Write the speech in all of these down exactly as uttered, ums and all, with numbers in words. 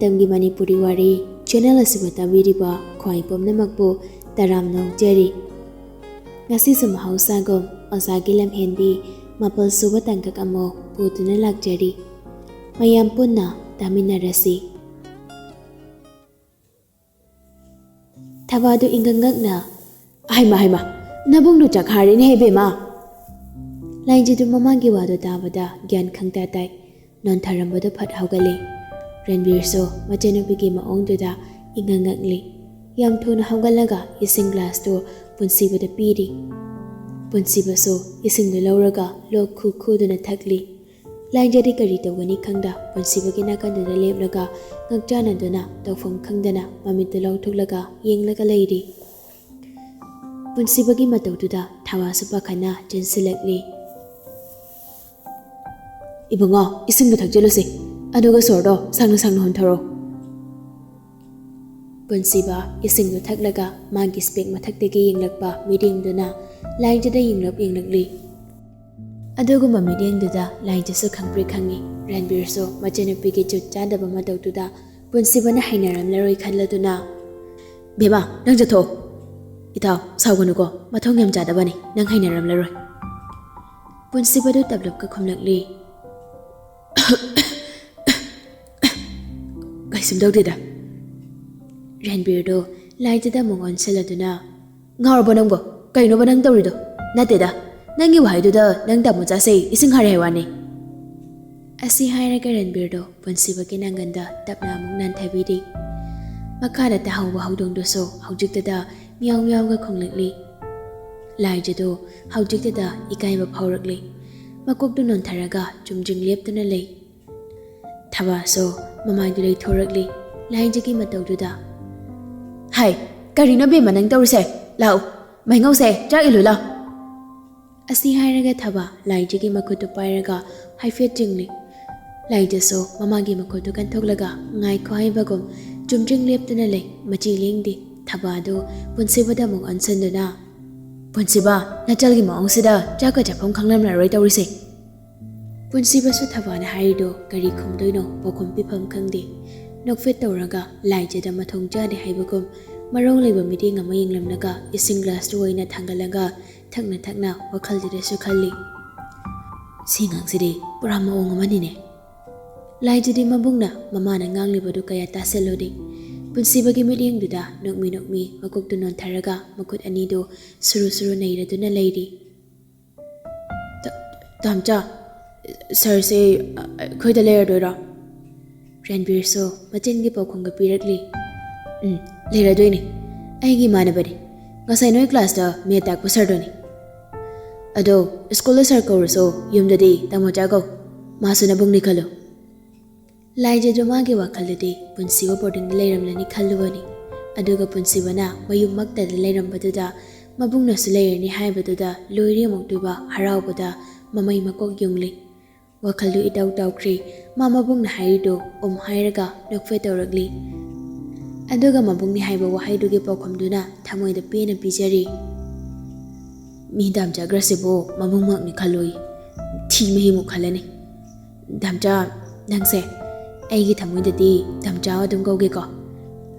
ꯃꯇꯝꯒꯤ ꯃꯅꯤꯄꯨꯔꯤ ꯋꯥꯔꯤ ꯆꯦꯅꯦꯜ ꯑꯁꯤꯕꯨ ꯇꯥꯕꯤꯔꯤꯕ ꯈ꯭ꯋꯥꯏ ꯄꯨꯝꯅꯃꯛꯄꯨ ꯇꯔꯥꯝꯅ ꯑꯣꯛꯆꯔꯤ꯫ ꯉꯁꯤꯁꯨ ꯃꯍꯧꯁꯥꯒꯨꯝ ꯑꯣꯖꯥꯒꯤ ꯂꯝꯍꯦꯟꯕꯤ ꯃꯥꯄꯜ ꯁꯨꯕ ꯇꯥꯡꯀꯛ ꯑꯃꯨꯛ ꯄꯨꯗꯨꯅ ꯂꯥꯛꯆꯔꯤ꯫ ꯃꯌꯥꯝ ꯄꯨꯟꯅ ꯇꯥꯃꯤꯟꯅꯔꯁꯤ꯫ ꯊꯕꯥꯗꯨ ꯏꯪꯉꯛ ꯉꯛꯅ, "ꯍꯩꯃ, ꯍꯩꯃ, ꯅꯕꯨꯡꯗꯨ ꯆꯥꯛꯍꯥꯔꯦꯅꯦ ꯏꯕꯦꯝꯃ!" ꯂꯥꯏꯖꯗꯨ ꯃꯃꯥꯒꯤ ꯋꯥꯗꯨ ꯇꯥꯕꯗ ꯒ꯭ꯌꯥꯟ ꯈꯪꯇꯥ ꯇꯥꯏ꯫ ꯅꯣꯟꯊꯔꯝꯕꯗꯨ ꯐꯠ ꯍꯧꯒꯠꯂꯤ꯫ ꯔꯟꯕꯤꯔꯁꯨ ꯃꯆꯟꯅꯨꯄꯤꯒꯤ ꯃꯑꯣꯡꯗꯨꯗ ꯏꯪꯉꯛ ꯉꯛꯂꯤ꯫ ꯌꯥꯝ ꯊꯨꯅ ꯍꯧꯒꯠꯂꯒ ꯏꯁꯤꯡ ꯒ꯭ꯂꯥꯁꯇꯨ ꯄꯨꯟꯁꯤꯕꯗ ꯄꯤꯔꯤ꯫ ꯄꯨꯟꯁꯤꯕꯁꯨ ꯏꯁꯤꯡꯗꯨ ꯂꯧꯔꯒ ꯂꯣꯛ ꯈꯨ ꯈꯨꯗꯨꯅ ꯊꯛꯂꯤ꯫ ꯂꯥꯏꯖꯗꯤ ꯀꯔꯤ ꯇꯧꯒꯅꯤ ꯈꯪꯗ ꯄꯨꯟꯁꯤꯕꯒꯤ ꯅꯥꯀꯟꯗꯨꯗ ꯂꯦꯞꯂꯒ ꯉꯛꯆꯥꯟꯅꯗꯨꯅ ꯇꯧꯐꯝ ꯈꯪꯗꯅ ꯃꯃꯤꯠꯇꯨ ꯂꯥꯎꯊꯣꯛꯂꯒ ꯌꯦꯡꯂꯒ ꯂꯩꯔꯤ꯫ ꯄꯨꯟꯁꯤꯕꯒꯤ ꯃꯇꯧꯗꯨꯗ ꯊꯕꯥꯁꯨ ꯄꯥꯈꯠꯅ ꯆꯦꯟꯁꯤꯜꯂꯛꯂꯤ꯫ "ꯏꯕꯨꯡꯉꯣ, ꯏꯁꯤꯡꯗꯨ ꯊꯛꯆꯤꯜꯂꯨꯁꯤ, ꯑꯗꯨꯒ ꯁꯣꯔꯗꯣ ꯁꯥꯡꯅ ꯁꯥꯡꯅ ꯍꯣꯟꯊꯔꯣ꯫" ꯄꯨꯟꯁꯤꯕ ꯏꯁꯤꯡꯗꯨ ꯊꯛꯂꯒ ꯃꯥꯒꯤ ꯁ꯭ꯄꯦꯛ ꯃꯊꯛꯇꯒꯤ ꯌꯦꯡꯂꯛꯄ ꯃꯤꯠꯌꯦꯡꯗꯨꯅ ꯂꯥꯏꯖꯗ ꯌꯦꯡꯂꯞ ꯌꯦꯡꯂꯛꯂꯤ꯫ ꯑꯗꯨꯒꯨꯝꯕ ꯃꯤꯠꯌꯦꯡꯗꯨꯗ ꯂꯥꯏꯖꯁꯨ ꯈꯪꯄ꯭ꯔꯦꯛ ꯈꯪꯉꯤ꯫ ꯔꯟꯕꯤꯔꯁꯨ ꯃꯆꯟꯅꯨꯄꯤꯒꯤ ꯖꯨꯠ ꯆꯥꯗꯕ ꯃꯇꯧꯗꯨꯗ ꯄꯨꯟꯁꯤꯕꯅ ꯍꯩꯅꯔꯝꯂꯔꯣꯏ ꯈꯜꯂꯗꯨꯅ, "ꯕꯦꯝꯃ, ꯅꯪ ꯆꯠꯊꯣꯛꯑꯣ꯫ ꯏꯇꯥꯎ, ꯁꯥꯎꯒꯅꯨꯀꯣ, ꯃꯊꯣꯡ ꯌꯥꯝ ꯆꯥꯗꯕꯅꯤ, ꯅꯪ ꯍꯩꯅꯔꯝꯂꯔꯣꯏ꯫" ꯄꯨꯟꯁꯤꯕꯗꯨ ꯇꯞꯂꯞꯀ ꯈꯨꯝꯂꯛꯂꯤ꯫ "ꯀꯩꯁꯨꯝ ꯇꯧꯗꯦꯗ꯫" ꯔꯟꯕꯤꯔꯗꯨ ꯂꯥꯏꯖꯗ ꯑꯃꯨꯛ ꯑꯣꯟꯁꯤꯜꯂꯗꯨꯅ, "ꯉꯥꯎꯔꯕꯣ ꯅꯪꯕꯣ? ꯀꯩꯅꯣꯕ ꯅꯪ ꯇꯧꯔꯤꯗꯣ?" "ꯅꯠꯇꯦꯗ, ꯅꯪꯒꯤ ꯋꯥꯍꯩꯗꯨꯗ ꯅꯪ ꯇꯥꯃꯣ ꯆꯥꯁꯦ ꯏꯁꯤꯡ ꯍꯥꯔꯦ ꯍꯥꯏ ꯋꯥꯅꯤ꯫" ꯑꯁꯤ ꯍꯥꯏꯔꯒ ꯔꯟꯕꯤꯔꯗꯨ ꯄꯨꯟꯁꯤꯕꯒꯤ ꯅꯥꯡꯒꯟꯗ ꯇꯞꯅ ꯑꯃꯨꯛ ꯅꯥꯟꯊꯕꯤꯔꯤ꯫ ꯃꯈꯥꯗ ꯇꯥꯍꯧꯕ ꯍꯧꯗꯣꯡꯗꯨꯁꯨ ꯍꯧꯖꯤꯛꯇꯗ ꯃꯤꯌꯥꯎ ꯃꯤꯌꯥꯎꯒ ꯈꯣꯡꯂꯛꯂꯤ꯫ ꯂꯥꯏꯖꯗꯨ ꯍꯧꯖꯤꯛꯇꯗ ꯏꯀꯥꯏꯕ ꯐꯥꯎꯔꯛꯂꯤ꯫ ꯃꯀꯣꯛꯇꯨ ꯅꯣꯟꯊꯔꯒ ꯆꯨꯝꯗ꯭ꯔꯤꯡ ꯂꯦꯞꯇꯨꯅ ꯂꯩ꯫ ꯊꯕꯥꯁꯨ ꯃꯃꯥꯏꯗꯨ ꯂꯩꯊꯣꯔꯛꯂꯤ꯫ ꯂꯥꯏꯖꯒꯤ ꯃꯇꯧꯗꯨꯗ, "ꯍꯥꯏ, ꯀꯔꯤꯅꯣ ꯕꯦꯝꯃ ꯅꯪ ꯇꯧꯔꯤꯁꯦ? ꯂꯥꯛꯎ, ꯃꯩꯉꯧꯁꯦ, ꯆꯥꯛ ꯏꯜꯂꯨ ꯂꯥꯎ꯫" ꯑꯁꯤ ꯍꯥꯏꯔꯒ ꯊꯕꯥ ꯂꯥꯏꯖꯒꯤ ꯃꯈꯨꯠꯇꯨ ꯄꯥꯏꯔꯒ ꯍꯥꯏꯐꯦꯠ ꯆꯤꯡꯂꯤ꯫ ꯂꯥꯏꯖꯁꯨ ꯃꯃꯥꯒꯤ ꯃꯈꯨꯠꯇꯨ ꯀꯟꯊꯣꯛꯂꯒ ꯉꯥꯏꯈꯣ ꯍꯥꯏꯕꯒꯨꯝ ꯆꯨꯝꯗ꯭ꯔꯤꯡ ꯂꯦꯞꯇꯨꯅ ꯂꯩ, ꯃꯆꯤ ꯂꯦꯡꯗꯦ꯫ ꯊꯕꯥꯗꯨ ꯄꯨꯟꯁꯤꯕꯗ ꯑꯃꯨꯛ ꯑꯣꯟꯁꯤꯟꯗꯨꯅ, "ꯄꯨꯟꯁꯤꯕ, ꯅꯆꯜꯒꯤ ꯃꯑꯣꯡꯁꯤꯗ ꯆꯥꯛꯀ ꯆꯥꯐꯝ ꯈꯪꯂꯝꯂꯔꯣꯏ ꯇꯧꯔꯤꯁꯦ꯫" ꯄꯨꯟꯁꯤꯕꯁꯨ ꯊꯕꯥꯅ ꯍꯥꯏꯔꯤꯗꯣ ꯀꯔꯤ ꯈꯨꯝꯗꯣꯏꯅꯣ ꯄꯥꯎꯈꯨꯝ ꯄꯤꯐꯝ ꯈꯪꯗꯦ꯫ ꯅꯣꯛꯐꯦꯠ ꯇꯧꯔꯒ ꯂꯥꯏꯖꯗ ꯃꯊꯣꯡ ꯆꯥꯗꯦ ꯍꯥꯏꯕꯒꯨꯝ ꯃꯔꯣꯡ ꯂꯩꯕ ꯃꯤꯠꯌꯦꯡ ꯑꯃ ꯌꯦꯡꯂꯝꯂꯒ ꯏꯁꯤꯡ ꯒ꯭ꯂꯥꯁꯇꯨ ꯑꯣꯏꯅ ꯊꯥꯡꯒꯠꯂꯒ ꯊꯛꯅ ꯊꯛꯅ ꯋꯥꯈꯜꯗꯨꯗꯁꯨ ꯈꯜꯂꯤ꯫ "ꯁꯤ ꯑꯉꯥꯡꯁꯤꯗꯤ ꯄꯨꯔꯥ ꯃꯑꯣꯡ ꯑꯃꯅꯤꯅꯦ꯫" ꯂꯥꯏꯖꯗꯤ ꯃꯕꯨꯡꯅ ꯃꯃꯥꯅ ꯉꯥꯡꯂꯤꯕꯗꯨ ꯀꯌꯥ ꯇꯥꯁꯤꯜꯂꯨꯗꯦ꯫ ꯄꯨꯟꯁꯤꯕꯒꯤ ꯃꯤꯠꯌꯦꯡꯗꯨꯗ ꯅꯣꯛꯃꯤ ꯅꯣꯛꯃꯤ ꯃꯀꯣꯛꯇꯨ ꯅꯣꯟꯊꯔꯒ ꯃꯈꯨꯠ ꯑꯅꯤꯗꯨ ꯁꯨꯔꯨ ꯁꯨꯔꯨ ꯅꯩꯔꯗꯨꯅ ꯂꯩꯔꯤ꯫ "ꯇ-, ꯇꯥꯝꯆꯥ, ꯁꯥꯔꯁꯦ ꯑꯩꯈꯣꯏꯗ ꯂꯩꯔꯗꯣꯏꯔꯣ?" ꯔꯟꯕꯤꯔꯁꯨ ꯃꯆꯤꯟꯒꯤ ꯄꯥꯎꯈꯨꯝꯒ ꯄꯤꯔꯛꯂꯤ꯫ "ꯎꯝ, ꯂꯩꯔꯗꯣꯏꯅꯦ꯫ ꯑꯩꯒꯤ ꯏꯃꯥꯟꯅꯕꯅꯤ꯫ ꯉꯁꯥꯏ ꯅꯣꯏ ꯀ꯭ꯂꯥꯁꯇ ꯃꯦꯠ ꯇꯥꯛꯄ ꯁꯥꯔꯗꯨꯅꯤ꯫ ꯑꯗꯣ ꯁ꯭ꯀꯨꯜꯗ ꯁꯥꯔ ꯀꯧꯔꯁꯨ ꯌꯨꯝꯗꯗꯤ ꯇꯥꯃꯣꯆꯥ ꯀꯧ꯫ ꯃꯥꯁꯨ ꯅꯕꯨꯡꯅꯤ ꯈꯜꯂꯨ꯫" ꯂꯥꯏꯖꯗꯨ ꯃꯥꯒꯤ ꯋꯥꯈꯜꯗꯗꯤ ꯄꯨꯟꯁꯤꯕ ꯕꯣꯔꯗꯤꯡꯗ ꯂꯩꯔꯝꯂꯅꯤ ꯈꯜꯂꯨꯕꯅꯤ꯫ ꯑꯗꯨꯒ ꯄꯨꯟꯁꯤꯕꯅ ꯃꯌꯨꯝꯃꯛꯇꯗ ꯂꯩꯔꯝꯕꯗꯨꯗ ꯃꯕꯨꯡꯅꯁꯨ ꯂꯩꯔꯅꯤ ꯍꯥꯏꯕꯗꯨꯗ ꯂꯣꯏꯔꯦ ꯑꯃꯨꯛꯇꯣꯏꯕ ꯍꯔꯥꯎꯕꯗ ꯃꯃꯩ ꯃꯀꯣꯛ ꯌꯨꯡꯂꯤ꯫ ꯋꯥꯈꯜꯗꯨ ꯏꯇꯧ ꯇꯧꯈ꯭ꯔꯤ꯫ ꯃꯥ ꯃꯕꯨꯡꯅ ꯍꯥꯏꯔꯤꯗꯨ ꯎꯝ ꯍꯥꯏꯔꯒ ꯅꯣꯛꯐꯦꯠ ꯇꯧꯔꯛꯂꯤ꯫ ꯑꯗꯨꯒ ꯃꯕꯨꯡꯅꯤ ꯍꯥꯏꯕ ꯋꯥꯍꯩꯗꯨꯒꯤ ꯄꯥꯎꯈꯨꯝꯗꯨꯅ ꯊꯃꯣꯏꯗ ꯄꯦꯟꯅ ꯄꯤꯖꯔꯤ꯫ "ꯃꯤ ꯗꯥꯝꯆꯥꯈ꯭ꯔꯁꯤꯕꯨ ꯃꯕꯨꯡꯃꯛꯅꯤ ꯈꯜꯂꯨꯏ꯫ ꯊꯤ ꯃꯍꯤꯃꯨꯛ ꯈꯜꯂꯅꯤ꯫ ꯗꯥꯝꯆꯥ, ꯅꯪꯁꯦ ꯑꯩꯒꯤ ꯊꯃꯣꯏꯗꯗꯤ ꯗꯥꯝꯆꯥ ꯑꯗꯨꯝ ꯀꯧꯒꯦꯀꯣ꯫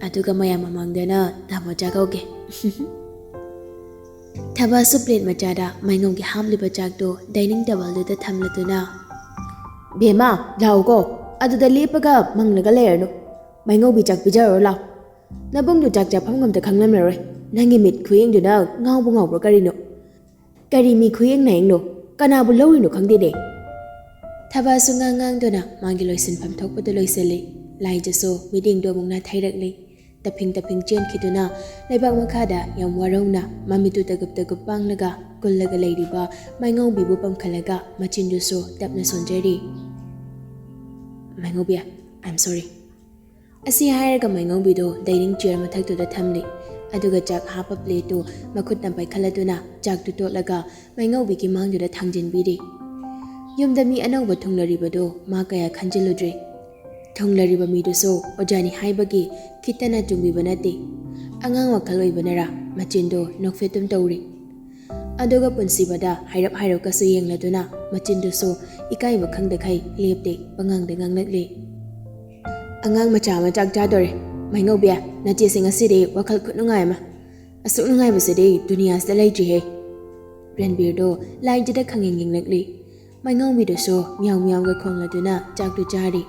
ꯑꯗꯨꯒ ꯃꯌꯥꯝ ꯃꯃꯥꯡꯗꯅ ꯗꯥꯃꯣꯆꯥ ꯀꯧꯒꯦ꯫" ꯊꯕꯥꯁꯨ ꯄ꯭ꯂꯦꯠ ꯃꯆꯥꯗ ꯃꯥꯏꯉꯧꯒꯤ ꯍꯥꯞꯂꯤꯕ ꯆꯥꯛꯇꯨ ꯗꯥꯏꯅꯤꯡ ꯇꯦꯕꯜꯗꯨꯗ ꯊꯝꯂꯗꯨꯅ, "ꯕꯦꯝꯃ, ꯂꯥꯛꯎꯀꯣ, ꯑꯗꯨꯗ ꯂꯦꯞꯄꯒ ꯃꯪꯂꯒ ꯂꯩꯔꯅꯨ꯫ ꯃꯥꯏꯉꯧꯕꯤ ꯆꯥꯛ ꯄꯤꯖꯔꯣ ꯂꯥꯎ꯫ ꯅꯕꯨꯡꯗꯨ ꯆꯥꯛ ꯆꯥꯐꯝ ꯑꯝꯇ ꯈꯪꯂꯝꯂꯔꯣꯏ꯫ ꯅꯪꯒꯤ ꯃꯤꯠ ꯈꯨꯌꯦꯡꯗꯨꯅ ꯉꯥꯎꯕ ꯉꯥꯎꯕ꯭ꯔꯥ ꯀꯔꯤꯅꯣ? ꯀꯔꯤ ꯃꯤ ꯈꯨꯌꯦꯡ ꯅꯥꯌꯦꯡꯅꯣ? ꯀꯅꯥꯕꯨ ꯂꯧꯔꯤꯅꯣ ꯈꯪꯗꯦꯅꯦ꯫" ꯊꯕꯥꯁꯨ ꯉꯥꯡ ꯉꯥꯡꯗꯨꯅ ꯃꯥꯒꯤ ꯂꯣꯏꯁꯤꯟꯐꯝ ꯊꯣꯛꯄꯗꯨ ꯂꯣꯏꯁꯤꯜꯂꯤ꯫ ꯂꯥꯏꯖꯁꯨ ꯃꯤꯠꯌꯦꯡꯗꯨ ꯑꯃꯨꯛ ꯅꯥꯊꯩꯔꯛꯂꯤ꯫ ꯇꯞꯐꯤꯡ ꯇꯞꯐꯤꯡ ꯆꯦꯟꯈꯤꯗꯨꯅ ꯂꯩꯕꯥꯛ ꯃꯈꯥꯗ ꯌꯥꯝ ꯋꯥꯔꯧꯅ ꯃꯃꯤꯠꯇꯨ ꯇꯒꯨꯞ ꯇꯒꯨꯞ ꯄꯥꯡꯂꯒ ꯀꯨꯜꯂꯒ ꯂꯩꯔꯤꯕ ꯃꯥꯏꯉꯧꯕꯤꯕꯨ ꯄꯝꯈꯠꯂꯒ ꯃꯆꯤꯟꯗꯨꯁꯨ ꯇꯞꯅ ꯁꯣꯟꯖꯔꯤ꯫ "ꯃꯥꯏꯉꯧꯕꯤ, I am sorry꯫" ꯑꯁꯤ ꯍꯥꯏꯔꯒ ꯃꯥꯏꯉꯧꯕꯤꯗꯨ ꯗꯥꯏꯅꯤꯡ ꯆꯤꯌꯔ ꯃꯊꯛꯇꯨꯗ ꯊꯝꯂꯤ꯫ ꯑꯗꯨꯒ ꯆꯥꯛ ꯍꯥꯞꯄ ꯄ꯭ꯂꯦꯠꯇꯨ ꯃꯈꯨꯠꯅ ꯄꯥꯏꯈꯠꯂꯗꯨꯅ ꯆꯥꯛꯇꯨ ꯇꯣꯠꯂꯒ ꯃꯥꯏꯉꯧꯕꯤꯒꯤ ꯃꯥꯡꯗꯨꯗ ꯊꯥꯡꯖꯤꯟꯕꯤꯔꯤ꯫ ꯌꯨꯝꯗ ꯃꯤ ꯑꯅꯧꯕ ꯊꯨꯡꯂꯔꯤꯕꯗꯨ ꯃꯥ ꯀꯌꯥ ꯈꯟꯖꯤꯜꯂꯨꯗ꯭ꯔꯤ꯫ ꯊꯨꯡꯂꯔꯤꯕ ꯃꯤꯗꯨꯁꯨ ꯑꯣꯖꯥꯅꯤ ꯍꯥꯏꯕꯒꯤ ꯈꯤꯠꯇꯅ ꯆꯨꯝꯕꯤꯕ ꯅꯠꯇꯦ꯫ ꯑꯉꯥꯡ ꯋꯥꯈꯜ ꯑꯣꯏꯕꯅꯔꯥ ꯃꯆꯤꯟꯗꯨ ꯅꯣꯛꯐꯦꯠꯇꯨꯝ ꯇꯧꯔꯤ꯫ ꯑꯗꯨꯒ ꯄꯨꯟꯁꯤꯕꯗ ꯍꯥꯏꯔꯞ ꯍꯥꯏꯔꯞꯀꯁꯨ ꯌꯦꯡꯂꯗꯨꯅ ꯃꯆꯤꯟꯗꯨꯁꯨ ꯏꯀꯥꯏꯕ ꯈꯪꯗꯈꯩ ꯂꯦꯞꯇꯦ, ꯄꯉꯥꯡꯗ ꯉꯥꯡꯂꯛꯂꯤ꯫ ꯑꯉꯥꯡ ꯃꯆꯥ ꯑꯃ ꯆꯥꯛ ꯆꯥꯗꯣꯔꯦ꯫ ꯃꯥꯏꯉꯧꯕꯤ, ꯅꯆꯦꯁꯦ ꯉꯁꯤꯗꯤ ꯋꯥꯈꯜ ꯈꯨꯅꯨꯡꯉꯥꯏ ꯑꯃ꯫ ꯑꯁꯨꯛ ꯅꯨꯡꯉꯥꯏꯕꯁꯤꯗꯤ ꯗꯨꯅꯤꯌꯥꯁꯤꯗ ꯂꯩꯇ꯭ꯔꯤꯍꯦ꯫ ꯔꯟꯕꯤꯔꯗꯣ ꯂꯥꯏꯖꯗ ꯈꯪꯌꯦꯡ ꯌꯦꯡꯂꯛꯂꯤ꯫ ꯃꯥꯏꯉꯧꯕꯤꯗꯨꯁꯨ ꯃꯤꯌꯥꯎ ꯃꯤꯌꯥꯎꯒ ꯈꯣꯡꯂꯗꯨꯅ ꯆꯥꯛꯇꯨ ꯆꯥꯔꯤ꯫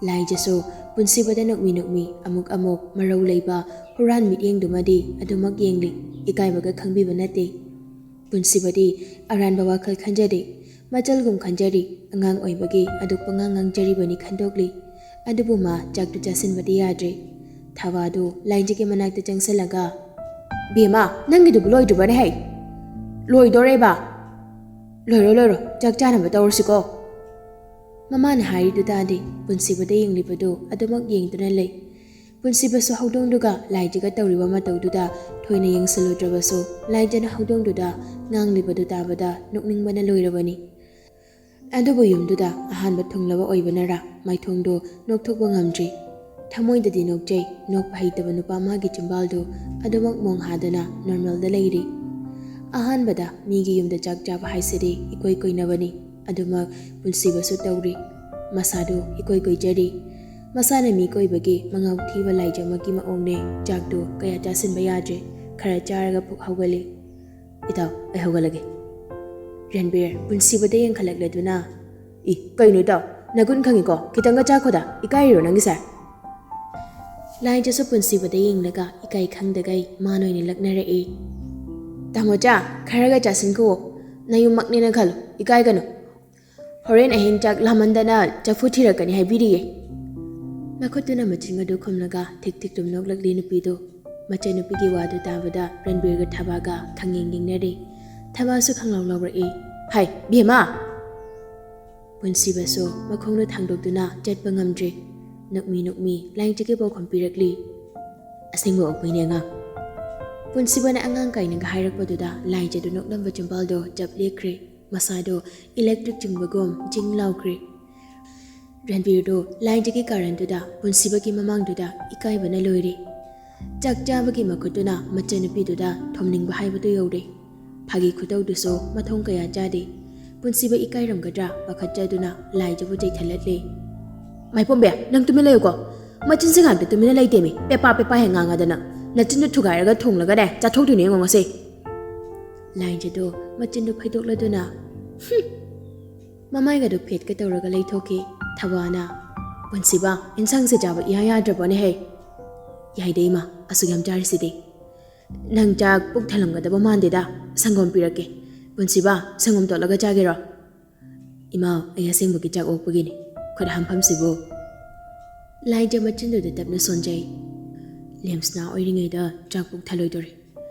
ꯂꯥꯏꯖꯁꯨ ꯄꯨꯟꯁꯤꯕꯗ ꯅꯣꯛꯃꯤ ꯅꯣꯛꯃꯤ ꯑꯃꯨꯛ ꯑꯃꯨꯛ ꯃꯔꯧ ꯂꯩꯕ ꯍꯨꯔꯥꯟ ꯃꯤꯠꯌꯦꯡꯗꯨꯃꯗꯤ ꯑꯗꯨꯃꯛ ꯌꯦꯡꯂꯤ꯫ ꯏꯀꯥꯏꯕꯒ ꯈꯪꯕꯤꯕ ꯅꯠꯇꯦ꯫ ꯄꯨꯟꯁꯤꯕꯗꯤ ꯑꯔꯥꯟꯕ ꯋꯥꯈꯜ ꯈꯟꯖꯗꯦ꯫ ꯃꯆꯜꯒꯨꯝ ꯈꯟꯖꯔꯤ꯫ ꯑꯉꯥꯡ ꯑꯣꯏꯕꯒꯤ ꯑꯗꯨꯛ ꯄꯉꯥꯡ ꯉꯥꯡꯖꯔꯤꯕꯅꯤ ꯈꯟꯗꯣꯛꯂꯤ꯫ ꯑꯗꯨꯕꯨ ꯃꯥ ꯆꯥꯛꯇꯨ ꯆꯥꯁꯤꯟꯕꯗꯤ ꯌꯥꯗ꯭ꯔꯦ꯫ ꯊꯥꯕꯥꯗꯨ ꯂꯥꯏꯖꯒꯤ ꯃꯅꯥꯛꯇ ꯆꯪꯁꯤꯜꯂꯒ, "ꯕꯦꯝꯃ, ꯅꯪꯒꯤꯗꯨꯕꯨ ꯂꯣꯏꯗ꯭ꯔꯤꯕꯅꯦ ꯍꯩ? ꯂꯣꯏꯗꯣꯔꯦꯕ? ꯂꯣꯏꯔꯣ, ꯂꯣꯏꯔꯣ, ꯆꯥꯛ ꯆꯥꯅꯕ ꯇꯧꯔꯁꯤꯀꯣ?" ꯃꯃꯥꯅ ꯍꯥꯏꯔꯤꯗꯨ ꯇꯥꯗꯦ꯫ ꯄꯨꯟꯁꯤꯕꯗ ꯌꯦꯡꯂꯤꯕꯗꯨ ꯑꯗꯨꯃꯛ ꯌꯦꯡꯗꯨꯅ ꯂꯩ꯫ ꯄꯨꯟꯁꯤꯕꯁꯨ ꯍꯧꯗꯣꯡꯗꯨꯒ ꯂꯥꯏꯖꯒ ꯇꯧꯔꯤꯕ ꯃꯇꯧꯗꯨꯗ ꯊꯣꯏꯅ ꯌꯦꯡꯁꯤꯜꯂꯨꯗ꯭ꯔꯕꯁꯨ, ꯂꯥꯏꯖꯅ ꯍꯧꯗꯣꯡꯗꯨꯗ ꯉꯥꯡꯂꯤꯕꯗꯨ ꯇꯥꯕꯗ ꯅꯣꯛꯅꯤꯡꯕꯅ ꯂꯣꯏꯔꯕꯅꯤ꯫ ꯑꯗꯨꯕꯨ ꯌꯨꯝꯗꯨꯗ ꯑꯍꯥꯟꯕ ꯊꯨꯡꯂꯕ ꯑꯣꯏꯕꯅꯔꯥ ꯃꯥꯏꯊꯣꯡꯗꯨ ꯅꯣꯛꯊꯣꯛꯄ ꯉꯝꯗ꯭ꯔꯤ꯫ ꯊꯃꯣꯏꯗꯗꯤ ꯅꯣꯛꯆꯩ, ꯅꯣꯛꯄ ꯍꯩꯇꯕ ꯅꯨꯄꯥ ꯃꯥꯒꯤ ꯆꯤꯝꯕꯥꯜꯗꯨ ꯑꯗꯨꯃꯛ ꯃꯣꯡ ꯍꯥꯗꯅ ꯅꯣꯔꯃꯦꯜꯗ ꯂꯩꯔꯤ꯫ ꯑꯍꯥꯟꯕꯗ ꯃꯤꯒꯤ ꯌꯨꯝꯗ ꯆꯥꯛ ꯆꯥꯕ ꯍꯥꯏꯁꯤꯗꯤ ꯏꯀꯣꯏ ꯀꯣꯏꯅꯕꯅꯤ꯫ ꯑꯗꯨꯃꯛ ꯄꯨꯟꯁꯤꯕꯁꯨ ꯇꯧꯔꯤ꯫ ꯃꯁꯥꯗꯨ ꯏꯀꯣꯏ ꯀꯣꯏꯖꯔꯤ꯫ ꯃꯁꯥꯅ ꯃꯤ ꯀꯣꯏꯕꯒꯤ ꯃꯉꯥꯎ ꯊꯤꯕ ꯂꯥꯏꯖꯃꯛꯀꯤ ꯃꯑꯣꯡꯅꯦ꯫ ꯆꯥꯛꯇꯨ ꯀꯌꯥ ꯆꯥꯁꯤꯟꯕ ꯌꯥꯗ꯭ꯔꯦ꯫ ꯈꯔ ꯆꯥꯔꯒ ꯄꯨꯛ ꯍꯧꯒꯠꯂꯤ꯫ "ꯏꯇꯥꯎ, ꯑꯩ ꯍꯧꯒꯠꯂꯒꯦ꯫" ꯔꯟꯕꯤꯔ ꯄꯨꯟꯁꯤꯕꯗ ꯌꯦꯡꯈꯠꯂꯛꯂꯗꯨꯅ, "ꯏ, ꯀꯩꯅꯣ ꯏꯇꯥꯎ? ꯅꯒꯨꯟ ꯈꯪꯉꯤꯀꯣ? ꯈꯤꯇꯪꯒ ꯆꯥꯈꯣꯗ꯫ ꯏꯀꯥꯏꯔꯤꯔꯣ ꯅꯪꯒꯤꯁꯦ?" ꯂꯥꯏꯖꯁꯨ ꯄꯨꯟꯁꯤꯕꯗ ꯌꯦꯡꯂꯒ ꯏꯀꯥꯏ ꯈꯪꯗꯒꯩ ꯃꯥꯅ ꯑꯣꯏꯅ ꯂꯛꯅꯔꯛꯏ꯫ "ꯇꯥꯃꯣꯆꯥ, ꯈꯔꯒ ꯆꯥꯁꯤꯟꯈꯣ꯫ ꯅꯌꯨꯝꯃꯛꯅꯦꯅ ꯈꯜꯂꯨ꯫ ꯏꯀꯥꯏꯒꯅꯨ꯫ ꯍꯣꯔꯦꯟ ꯑꯍꯤꯡ ꯆꯥꯛ ꯂꯥꯝꯃꯟꯗꯅ ꯆꯐꯨ ꯊꯤꯔꯛꯀꯅꯤ ꯍꯥꯏꯕꯤꯔꯤꯌꯦ꯫" ꯃꯈꯨꯠꯇꯨꯅ ꯃꯆꯤꯟ ꯑꯗꯨ ꯈꯨꯝꯂꯒ ꯊꯤꯛ ꯊꯤꯛ ꯇꯨꯝ ꯅꯣꯛꯂꯛꯂꯤ ꯅꯨꯄꯤꯗꯨ꯫ ꯃꯆꯟꯅꯨꯄꯤꯒꯤ ꯋꯥꯗꯨ ꯇꯥꯕꯗ ꯔꯟꯕꯤꯔꯒ ꯊꯕꯥꯒ ꯈꯪꯌꯦꯡ ꯌꯦꯡꯅꯔꯤ꯫ ꯊꯕꯥꯁꯨ ꯈꯪꯂꯥꯎ ꯂꯥꯎꯔꯛꯏ꯫ "ꯍꯥꯏ, ꯕꯦꯝꯃ!" ꯄꯨꯟꯁꯤꯕꯁꯨ ꯃꯈꯣꯡꯗꯨ ꯊꯥꯡꯗꯣꯛꯇꯨꯅ ꯆꯠꯄ ꯉꯝꯗ꯭ꯔꯤ꯫ ꯅꯣꯛꯃꯤ ꯅꯣꯛꯃꯤ ꯂꯥꯏꯖꯒꯤ ꯄꯥꯎꯈꯨꯝ ꯄꯤꯔꯛꯂꯤ꯫ "ꯑꯁꯦꯡꯕ ꯑꯣꯛꯄꯩꯅꯦ ꯑꯉꯥꯡ꯫" ꯄꯨꯟꯁꯤꯕꯅ ꯑꯉꯥꯡ ꯀꯥꯏꯅꯒ ꯍꯥꯏꯔꯛꯄꯗꯨꯗ ꯂꯥꯏꯖꯗꯨ ꯅꯣꯛꯂꯝꯕ ꯆꯤꯝꯕꯥꯜꯗꯣ ꯆꯞ ꯂꯦꯛꯈ꯭ꯔꯦ꯫ ꯃꯁꯥꯗꯣ ꯏꯂꯦꯛꯇ꯭ꯔꯤꯛ ꯆꯤꯡꯕꯒꯨꯝ ꯖꯤꯡ ꯂꯥꯎꯈ꯭ꯔꯦ꯫ ꯔꯟꯕꯤꯔꯗꯨ ꯂꯥꯏꯟꯗꯒꯤ ꯀꯥꯔꯟꯗꯨꯗ ꯄꯨꯟꯁꯤꯕꯒꯤ ꯃꯃꯥꯡꯗꯨꯗ ꯏꯀꯥꯏꯕꯅ ꯂꯣꯏꯔꯦ꯫ ꯆꯥꯛ ꯆꯥꯕꯒꯤ ꯃꯈꯨꯠꯇꯨꯅ ꯃꯆꯟꯅꯨꯄꯤꯗꯨꯗ ꯊꯣꯝꯅꯤꯡꯕ ꯍꯥꯏꯕꯗꯨ ꯌꯧꯔꯦ꯫ ꯐꯥꯒꯤ ꯈꯨꯇꯧꯗꯨꯁꯨ ꯃꯊꯣꯡ ꯀꯌꯥ ꯆꯥꯗꯦ꯫ ꯄꯨꯟꯁꯤꯕ ꯏꯀꯥꯏꯔꯝꯒꯗ꯭ꯔꯥ ꯄꯥꯈꯠꯆꯗꯨꯅ ꯂꯥꯏꯖꯕꯨ ꯆꯩꯊꯠꯂꯠꯂꯦ꯫ "ꯃꯥꯏꯄꯣꯝꯕꯤ, ꯅꯪ ꯇꯨꯃꯤꯟ ꯂꯩꯌꯨꯀꯣ꯫ ꯃꯆꯤꯟꯁꯦ ꯉꯥꯛꯇ ꯇꯨꯃꯤꯟꯅ ꯂꯩꯇꯦꯃꯤ꯫ ꯄꯦꯄꯥ ꯄꯦꯄꯥ ꯍꯦꯛ ꯉꯥꯡꯉꯗꯅ꯫ ꯅꯆꯤꯟꯗꯨ ꯊꯨꯒꯥꯏꯔꯒ ꯊꯣꯡꯂꯒꯅꯦ, ꯆꯥꯊꯣꯛꯇꯣꯏꯅꯦ ꯌꯦꯡꯉꯣ ꯉꯁꯤ"꯫ ꯂꯥꯏꯖꯗꯣ ꯃꯆꯤꯟꯗꯨ ꯐꯩꯗꯣꯛꯂꯗꯨꯅ, ꯍꯨꯝ! ꯃꯃꯥꯏꯒꯗꯨ ꯐꯦꯠꯀ ꯇꯧꯔꯒ ꯂꯩꯊꯣꯛꯈꯤ꯫ ꯊꯕꯥꯅ, "ꯄꯨꯟꯁꯤꯕ, ꯏꯟꯁꯥꯡꯁꯦ ꯆꯥꯕ ꯏꯌꯥ ꯌꯥꯗ꯭ꯔꯕꯣꯅꯦꯍꯦ?" "ꯌꯥꯏꯗ ꯏꯃꯥ, ꯑꯁꯨꯛ ꯌꯥꯝ ꯆꯥꯔꯤꯁꯤꯗꯤ꯫ ꯅꯪ ꯆꯥꯛ ꯄꯨꯛ ꯊꯜꯂꯝꯒꯗꯕ ꯃꯥꯟꯗꯦꯗ꯫ ꯁꯪꯒꯣꯝ ꯄꯤꯔꯛꯀꯦ꯫ ꯄꯨꯟꯁꯤꯕ, ꯁꯪꯒꯣꯝ ꯇꯣꯠꯂꯒ ꯆꯥꯒꯦꯔꯣ?" "ꯏꯃꯥ, ꯑꯩ ꯑꯁꯦꯡꯕꯒꯤ ꯆꯥꯛ ꯑꯣꯛꯄꯒꯤꯅꯤ꯫ ꯈꯨꯠ ꯍꯥꯝꯐꯝꯁꯤꯕꯨ"꯫ ꯂꯥꯏꯖ ꯃꯆꯤꯟꯗꯨꯗ ꯇꯞꯅ ꯁꯣꯟꯖꯩ꯫ "ꯂꯦꯝꯁꯅꯥ ꯑꯣꯏꯔꯤꯉꯩꯗ ꯆꯥꯛ ꯄꯨꯛ ꯊꯜꯂꯣꯏꯗꯣꯔꯦ꯫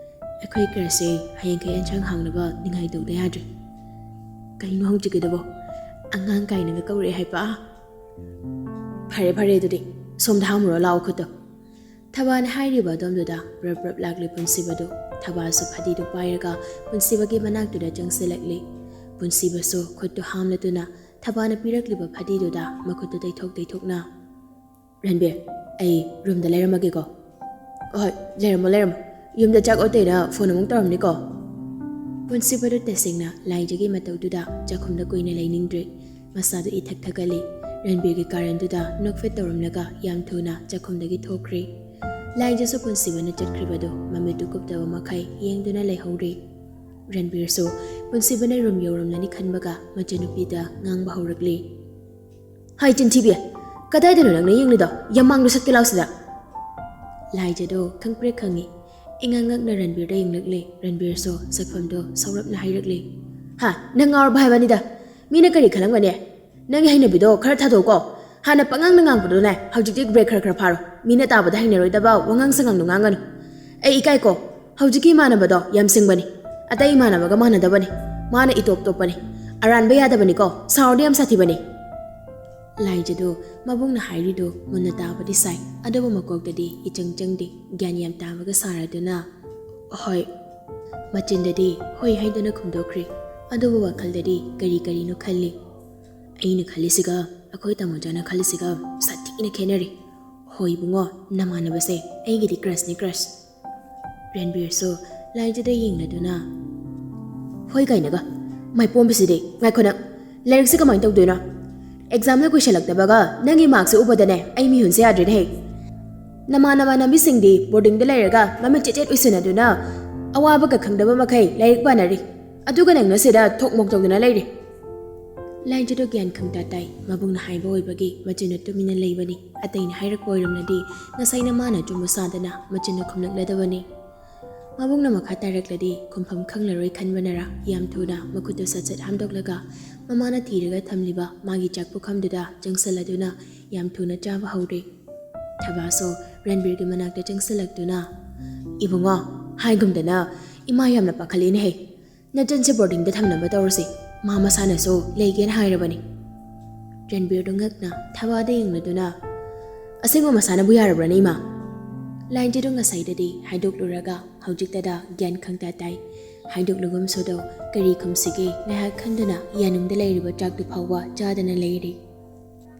ꯑꯩꯈꯣꯏ ꯀ꯭ꯔꯁꯁꯦ ꯍꯌꯦꯡꯈꯩ ꯑꯦꯟꯁꯥꯡ ꯍꯥꯡꯅꯕ ꯅꯤꯡꯉꯥꯏ ꯇꯧꯗ ꯌꯥꯗ꯭ꯔꯦ꯫ ꯀꯩꯅꯣ ꯍꯧꯖꯤꯛꯀꯤꯗꯨꯕꯣ? ꯑꯉꯥꯡ ꯀꯥꯏꯅꯒ ꯀꯧꯔꯛꯑꯦ ꯍꯥꯏꯕ? ꯐꯔꯦ, ꯐꯔꯦ, ꯑꯗꯨꯗꯤ ꯁꯣꯝꯗ ꯍꯥꯝꯃꯨꯔꯣ, ꯂꯥꯛꯑꯣ ꯈꯨꯠꯇꯣ"꯫ ꯊꯕꯥꯅ ꯍꯥꯏꯔꯤꯕ ꯑꯗꯣꯝꯗꯨꯗ ꯄ꯭ꯔꯞ ꯄ꯭ꯔꯞ ꯂꯥꯛꯂꯤ ꯄꯨꯟꯁꯤꯕꯗꯨ꯫ ꯊꯕꯥꯁꯨ ꯐꯗꯤꯗꯨ ꯄꯥꯏꯔꯒ ꯄꯨꯟꯁꯤꯕꯒꯤ ꯃꯅꯥꯛꯇꯨꯗ ꯆꯪꯁꯤꯜꯂꯛꯂꯤ꯫ ꯄꯨꯟꯁꯤꯕꯁꯨ ꯈꯨꯠꯇꯨ ꯍꯥꯝꯂꯗꯨꯅ ꯊꯕꯥꯅ ꯄꯤꯔꯛꯂꯤꯕ ꯐꯗꯤꯗꯨꯗ ꯃꯈꯨꯠꯇꯨ ꯇꯩꯊꯣꯛ ꯇꯩꯊꯣꯛꯅ, "ꯔꯟꯕꯤꯔ, ꯑꯩ ꯔꯨꯝꯗ ꯂꯩꯔꯝꯃꯒꯦꯀꯣ"꯫ "ꯍꯣꯏ, ꯂꯩꯔꯝꯃꯣ, ꯂꯩꯔꯝꯃꯣ꯫ ꯌꯨꯝꯗ ꯆꯥꯛ ꯑꯣꯠꯇꯦꯅ ꯐꯣꯟ ꯑꯃꯨꯛ ꯇꯧꯔꯝꯅꯤꯀꯣ"꯫ ꯄꯨꯟꯁꯤꯕꯗꯨ ꯇꯁꯦꯡꯅ ꯂꯥꯏꯖꯒꯤ ꯃꯇꯧꯗꯨꯗ ꯆꯥꯛꯈꯨꯝꯗ ꯀꯨꯏꯅ ꯂꯩꯅꯤꯡꯗ꯭ꯔꯦ꯫ ꯃꯁꯥꯗꯨ ꯏꯊꯛ ꯊꯛꯀꯠꯂꯤ꯫ ꯔꯟꯕꯤꯔꯒꯤ ꯀꯥꯔꯟꯗꯨꯗ ꯅꯣꯛꯐꯦꯠ ꯇꯧꯔꯝꯂꯒ ꯌꯥꯝ ꯊꯨꯅ ꯆꯥꯛꯈꯨꯝꯗꯒꯤ ꯊꯣꯛꯈ꯭ꯔꯦ꯫ ꯂꯥꯏꯖꯁꯨ ꯄꯨꯟꯁꯤꯕꯅ ꯆꯠꯈ꯭ꯔꯤꯕꯗꯨ ꯃꯃꯤꯠꯇꯨ ꯀꯨꯞꯇꯕ ꯃꯈꯩ ꯌꯦꯡꯗꯨꯅ ꯂꯩꯍꯧꯔꯤ꯫ ꯔꯟꯕꯤꯔꯁꯨ ꯄꯨꯟꯁꯤꯕꯅ ꯔꯨꯝ ꯌꯧꯔꯝꯂꯅꯤ ꯈꯟꯕꯒ ꯃꯆꯟꯅꯨꯄꯤꯗ ꯉꯥꯡꯕ ꯍꯧꯔꯛꯂꯤ꯫ "ꯍꯥꯏ ꯆꯤꯟꯊꯤꯕꯤ, ꯀꯗꯥꯏꯗꯅꯣ ꯅꯪꯅ ꯌꯦꯡꯂꯤꯗꯣ? ꯌꯥꯝꯃꯥꯡꯗꯣ ꯁꯠꯀꯦ ꯂꯥꯎꯁꯤꯗ"꯫ ꯂꯥꯏꯖꯗꯣ ꯈꯪꯄ꯭ꯔꯦꯛ ꯈꯪꯉꯤ꯫ ꯏꯉꯛ ꯉꯛꯅ ꯔꯟꯕꯤꯔꯗ ꯌꯦꯡꯂꯛꯂꯦ꯫ ꯔꯟꯕꯤꯔꯁꯨ ꯁꯛꯐꯝꯗꯣ ꯁꯧꯔꯞꯅ ꯍꯥꯏꯔꯛꯂꯦ꯫ "ꯍꯥ, ꯅꯪ ꯉꯥꯎꯔꯕ ꯍꯥꯏꯕꯅꯤꯗ? ꯃꯤꯅ ꯀꯔꯤ ꯈꯜꯂꯝꯒꯅꯤ? ꯅꯪꯒꯤ ꯍꯩꯅꯕꯤꯗꯣ ꯈꯔ ꯊꯥꯗꯣꯛꯎꯀꯣ꯫ ꯍꯥꯟꯅ ꯄꯉꯥꯡꯗ ꯉꯥꯡꯕꯗꯨꯅꯦ, ꯍꯧꯖꯤꯛꯇꯤ ꯕ꯭ꯔꯦꯛ ꯈꯔ ꯈꯔ ꯐꯥꯔꯣ꯫ ꯃꯤꯅ ꯇꯥꯕꯗ ꯍꯩꯅꯔꯣꯏꯗꯕ ꯋꯥꯉꯥꯡ ꯁꯉꯥꯡꯗꯣ ꯉꯥꯡꯒꯅꯨ꯫ ꯑꯩ ꯏꯀꯥꯏꯀꯣ꯫ ꯍꯧꯖꯤꯛꯀꯤ ꯏꯃꯥꯟꯅꯕꯗꯣ ꯌꯥꯝ ꯁꯤꯡꯕꯅꯤ꯫ ꯑꯇꯩ ꯏꯃꯥꯟꯅꯕꯒ ꯃꯥꯟꯅꯗꯕꯅꯤ꯫ ꯃꯥꯅ ꯏꯇꯣꯞ ꯇꯣꯞꯄꯅꯤ꯫ ꯑꯔꯥꯟꯕ ꯌꯥꯗꯕꯅꯤꯀꯣ꯫ ꯁꯥꯎꯔꯗꯤ ꯌꯥꯝ ꯁꯥꯊꯤꯕꯅꯤ"꯫ ꯂꯥꯏꯖꯗꯣ ꯃꯕꯨꯡꯅ ꯍꯥꯏꯔꯤꯗꯨ ꯃꯨꯟꯅ ꯇꯥꯕꯗꯤ ꯁꯥꯏ, ꯑꯗꯨꯕꯨ ꯃꯀꯣꯛꯇꯗꯤ ꯏꯆꯪ ꯆꯪꯗꯦ, ꯒ꯭ꯌꯥꯟ ꯌꯥꯝ ꯇꯥꯕꯒ ꯁꯥꯔꯗꯨꯅ, "ꯍꯣꯏ"꯫ ꯃꯆꯤꯟꯗꯗꯤ "ꯍꯣꯏ" ꯍꯥꯏꯗꯨꯅ ꯈꯨꯝꯗꯣꯛꯈ꯭ꯔꯤ, ꯑꯗꯨꯕꯨ ꯋꯥꯈꯜꯗꯗꯤ ꯀꯔꯤ ꯀꯔꯤꯅꯣ ꯈꯜꯂꯤ꯫ "ꯑꯩꯅ ꯈꯜꯂꯤꯁꯤꯒ ꯑꯩꯈꯣꯏ ꯇꯥꯃꯣꯆꯥꯅ ꯈꯜꯂꯤꯁꯤꯒ ꯁꯥꯊꯤꯅ ꯈꯦꯠꯅꯔꯦ꯫ ꯍꯣꯏ ꯏꯕꯨꯡꯉꯣ, ꯅꯃꯥꯟꯅꯕꯁꯦ ꯑꯩꯒꯤꯗꯤ ꯀ꯭ꯔꯁꯅꯤ, ꯀ꯭ꯔꯁ"꯫ ꯔꯟꯕꯤꯔꯁꯨ ꯂꯥꯏꯖꯗ ꯌꯦꯡꯂꯗꯨꯅ, "ꯍꯣꯏ ꯀꯥꯏꯅꯒ, ꯃꯥꯏꯄꯣꯝꯕꯤꯁꯤꯗꯤ꯫ ꯉꯥꯏꯈꯣ ꯅꯪ, ꯂꯥꯏꯔꯤꯛꯁꯦ ꯀꯃꯥꯏꯅ ꯇꯧꯗꯣꯏꯅꯣ? ꯑꯦꯛꯖꯥꯝꯗ ꯀꯨꯏꯁꯜꯂꯛꯇꯕꯒ ꯅꯪꯒꯤ ꯃꯥꯔꯛꯁꯦ ꯎꯕꯗꯅꯦ ꯑꯩ ꯃꯤꯍꯨꯟꯁꯦ ꯌꯥꯗ꯭ꯔꯦꯅꯦꯍꯦ꯫ ꯅꯃꯥꯟ ꯅꯃꯥꯟꯅꯕꯤꯁꯤꯡꯗꯤ ꯕꯣꯔꯗꯤꯡꯗ ꯂꯩꯔꯒ ꯃꯃꯤꯠ ꯆꯦꯠ ꯆꯦꯠ ꯎꯏꯁꯟꯅꯗꯨꯅ ꯑꯋꯥꯕꯒ ꯈꯪꯗꯕ ꯃꯈꯩ ꯂꯥꯏꯔꯤꯛ ꯄꯥꯅꯔꯤ꯫ ꯑꯗꯨꯒ ꯅꯪꯅ ꯁꯤꯗ ꯊꯣꯛ ꯃꯣꯛ ꯇꯧꯗꯨꯅ ꯂꯩꯔꯤ꯫ ꯂꯥꯏꯖꯗꯣ ꯒ꯭ꯌꯥꯟ ꯈꯪꯇꯥ ꯇꯥꯏ꯫ ꯃꯕꯨꯡꯅ ꯍꯥꯏꯕ ꯑꯣꯏꯕꯒꯤ ꯃꯆꯤꯟꯗꯨ ꯇꯨꯃꯤꯟꯅ ꯂꯩꯕꯅꯤ꯫ ꯑꯇꯩꯅ ꯍꯥꯏꯔꯛꯄ ꯑꯣꯏꯔꯝꯂꯗꯤ ꯉꯁꯥꯏꯅ ꯃꯥꯅ ꯑꯆꯨꯝꯕ ꯁꯥꯗꯅ ꯃꯆꯤꯟꯗꯨ ꯈꯨꯝꯂꯛꯂꯗꯕꯅꯤ꯫ ꯃꯕꯨꯡꯅ ꯃꯈꯥ ꯇꯥꯔꯛꯂꯗꯤ ꯈꯨꯝꯐꯝ ꯈꯪꯂꯔꯣꯏ ꯈꯟꯕꯅꯔ ꯌꯥꯝ ꯊꯨꯅ ꯃꯈꯨꯠꯇꯨ ꯁꯠ ꯁꯠ ꯍꯥꯝꯗꯣꯛꯂꯒ ꯃꯃꯥꯅ ꯊꯤꯔꯒ ꯊꯝꯂꯤꯕ ꯃꯥꯒꯤ ꯆꯥꯛ ꯄꯨꯈꯝꯗꯨꯗ ꯆꯪꯁꯜꯂꯗꯨꯅ ꯌꯥꯝ ꯊꯨꯅ ꯆꯥꯕ ꯍꯧꯔꯦ꯫ ꯊꯕꯥꯁꯨ ꯔꯟꯕꯤꯔꯒꯤ ꯃꯅꯥꯛꯇ ꯆꯪꯁꯜꯂꯛꯇꯨꯅ, "ꯏꯕꯨꯡꯉꯣ, ꯍꯥꯏꯒꯨꯝꯗꯅ ꯏꯃꯥ ꯌꯥꯝꯅ ꯄꯥꯈꯠꯂꯦꯅꯦꯍꯦ꯫ ꯅꯆꯟꯁꯦ ꯕꯣꯔꯗꯤꯡꯗ ꯊꯝꯅꯕ ꯇꯧꯔꯁꯤ꯫ ꯃꯥ ꯃꯁꯥꯅꯁꯨ ꯂꯩꯒꯦꯅ ꯍꯥꯏꯔꯕꯅꯤ꯫" ꯔꯟꯕꯤꯔꯗꯨ ꯉꯛꯅ ꯊꯕꯥꯗ ꯌꯦꯡꯂꯗꯨꯅ, "ꯑꯁꯦꯡꯕ ꯃꯁꯥꯅꯕꯨ ꯌꯥꯔꯕ꯭ꯔꯅꯦ, ꯏꯃꯥ?" ꯂꯥꯏꯟꯖꯗꯨ ꯉꯁꯥꯏꯗꯗꯤ ꯍꯥꯏꯗꯣꯛꯂꯨꯔꯒ ꯍꯧꯖꯤꯛꯇꯗ ꯒ꯭ꯌꯥꯟ ꯈꯪꯇꯥ ꯇꯥꯏ꯫ ꯍꯥꯏꯗꯣꯛꯂꯨꯒꯨꯝꯁꯨꯗꯣ ꯀꯔꯤ ꯈꯨꯝꯁꯤꯒꯦ ꯉꯥꯏꯍꯥꯛ ꯈꯟꯗꯨꯅ ꯌꯥꯅꯨꯡꯗ ꯂꯩꯔꯤꯕ ꯆꯥꯛꯇꯨ ꯐꯥꯎꯕ ꯆꯥꯗꯅ ꯂꯩꯔꯤ꯫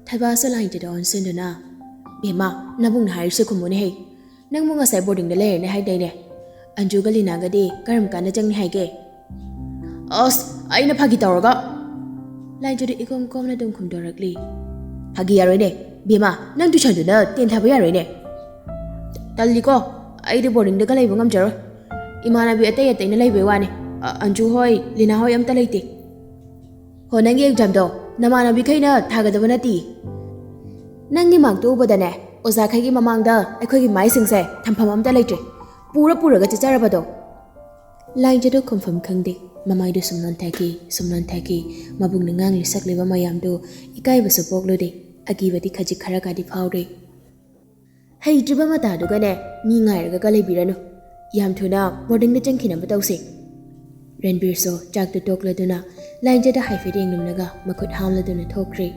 ꯊꯕꯥꯁꯨ ꯂꯥꯏꯟꯖꯗ ꯑꯣꯟꯁꯤꯟꯗꯨꯅ, "ꯕꯦꯝꯃ, ꯅꯕꯨꯡꯅ ꯍꯥꯏꯔꯤꯁꯦ ꯈꯨꯝꯃꯨꯅꯦꯍꯦ꯫ ꯅꯪꯕꯨ ꯉꯁꯥꯏ ꯕꯣꯔꯗꯤꯡꯗ ꯂꯩꯔꯦꯅ ꯍꯥꯏꯗꯥꯏꯅꯦ? ꯑꯟꯖꯨꯒ ꯂꯤꯅꯥꯒꯗꯤ ꯀꯔꯝ ꯀꯥꯟꯗ ꯆꯪꯅꯤ ꯍꯥꯏꯒꯦ?" "ꯑꯁ, ꯑꯩꯅ ꯐꯥꯒꯤ ꯇꯧꯔꯒ꯫" ꯂꯥꯏꯖꯗꯨ ꯏꯀꯣꯝ ꯀꯣꯝꯅ ꯑꯗꯨꯝ ꯈꯨꯝꯗꯣꯔꯛꯂꯤ꯫ "ꯐꯥꯒꯤ ꯌꯥꯔꯣꯏꯅꯦ꯫ ꯕꯦꯝꯃ, ꯅꯪ ꯇꯨꯏꯁꯟꯗꯨꯅ ꯇꯦꯟꯊꯕ ꯌꯥꯔꯣꯏꯅꯦ꯫" "ꯇꯜꯂꯤꯀꯣ, ꯑꯩꯗꯤ ꯕꯣꯔꯗꯤꯡꯗꯒ ꯂꯩꯕ ꯉꯝꯖꯔꯣꯏ꯫ ꯏꯃꯥꯟꯅꯕꯤ ꯑꯇꯩ ꯑꯇꯩꯅ ꯂꯩꯕꯩ ꯋꯥꯅꯤ꯫ ꯑ-, ꯑꯟꯖꯨ ꯍꯣꯏ, ꯂꯤꯅꯥ ꯍꯣꯏ ꯑꯝꯇ ꯂꯩꯇꯦ꯫ ꯍꯣ, ꯅꯪꯒꯤ ꯑꯦꯛꯖꯥꯝꯗꯣ ꯅꯃꯥꯟꯅꯕꯤꯈꯩꯅ ꯊꯥꯒꯗꯕ ꯅꯠꯇꯦ꯫ ꯅꯪꯒꯤ ꯃꯥꯔꯛꯇꯣ ꯎꯕꯗꯅꯦ, ꯑꯣꯖꯥꯈꯩꯒꯤ ꯃꯃꯥꯡꯗ ꯑꯩꯈꯣꯏꯒꯤ ꯃꯥꯏꯁꯤꯡꯁꯦ ꯊꯝꯐꯝ ꯑꯝꯇ ꯂꯩꯇ꯭ꯔꯦ꯫ ꯄꯨꯔ ꯄꯨꯔꯒ ꯆꯠꯆꯔꯕꯗꯣ꯫" ꯂꯥꯏꯖꯗꯨ ꯈꯨꯝꯐꯝ ꯈꯪꯗꯦ꯫ ꯃꯃꯥꯏꯗꯨ ꯁꯨꯝ ꯅꯣꯟꯊꯈꯤ, ꯁꯨꯝ ꯅꯣꯟꯊꯈꯤ꯫ ꯃꯕꯨꯡꯅ ꯉꯥꯡꯂꯤ ꯁꯛꯂꯤꯕ ꯃꯌꯥꯝꯗꯨ ꯏꯀꯥꯏꯕꯁꯨ ꯄꯣꯛꯂꯨꯗꯦ, ꯑꯀꯤꯕꯗꯤ ꯈꯖꯤꯛ ꯈꯔꯒꯗꯤ ꯐꯥꯎꯔꯦ꯫ ꯍꯩꯇ꯭ꯔꯤꯕ ꯃꯇꯥꯗꯨꯒꯅꯦ ꯃꯤ ꯉꯥꯏꯔꯒ ꯂꯩꯕꯤꯔꯅꯨ꯫ ꯌꯥꯝ ꯊꯨꯅ ꯕꯣꯔꯗꯤꯡꯗ ꯆꯪꯈꯤꯅꯕ ꯇꯧꯁꯤ꯫ ꯔꯟꯕꯤꯔꯁꯨ ꯆꯥꯛꯇꯨ ꯇꯣꯛꯂꯗꯨꯅ ꯂꯥꯏꯖꯗ ꯍꯥꯏꯐꯦꯠ ꯌꯦꯡꯂꯝꯂꯒ ꯃꯈꯨꯠ ꯍꯥꯝꯂꯗꯨꯅ ꯊꯣꯛꯈ꯭ꯔꯦ꯫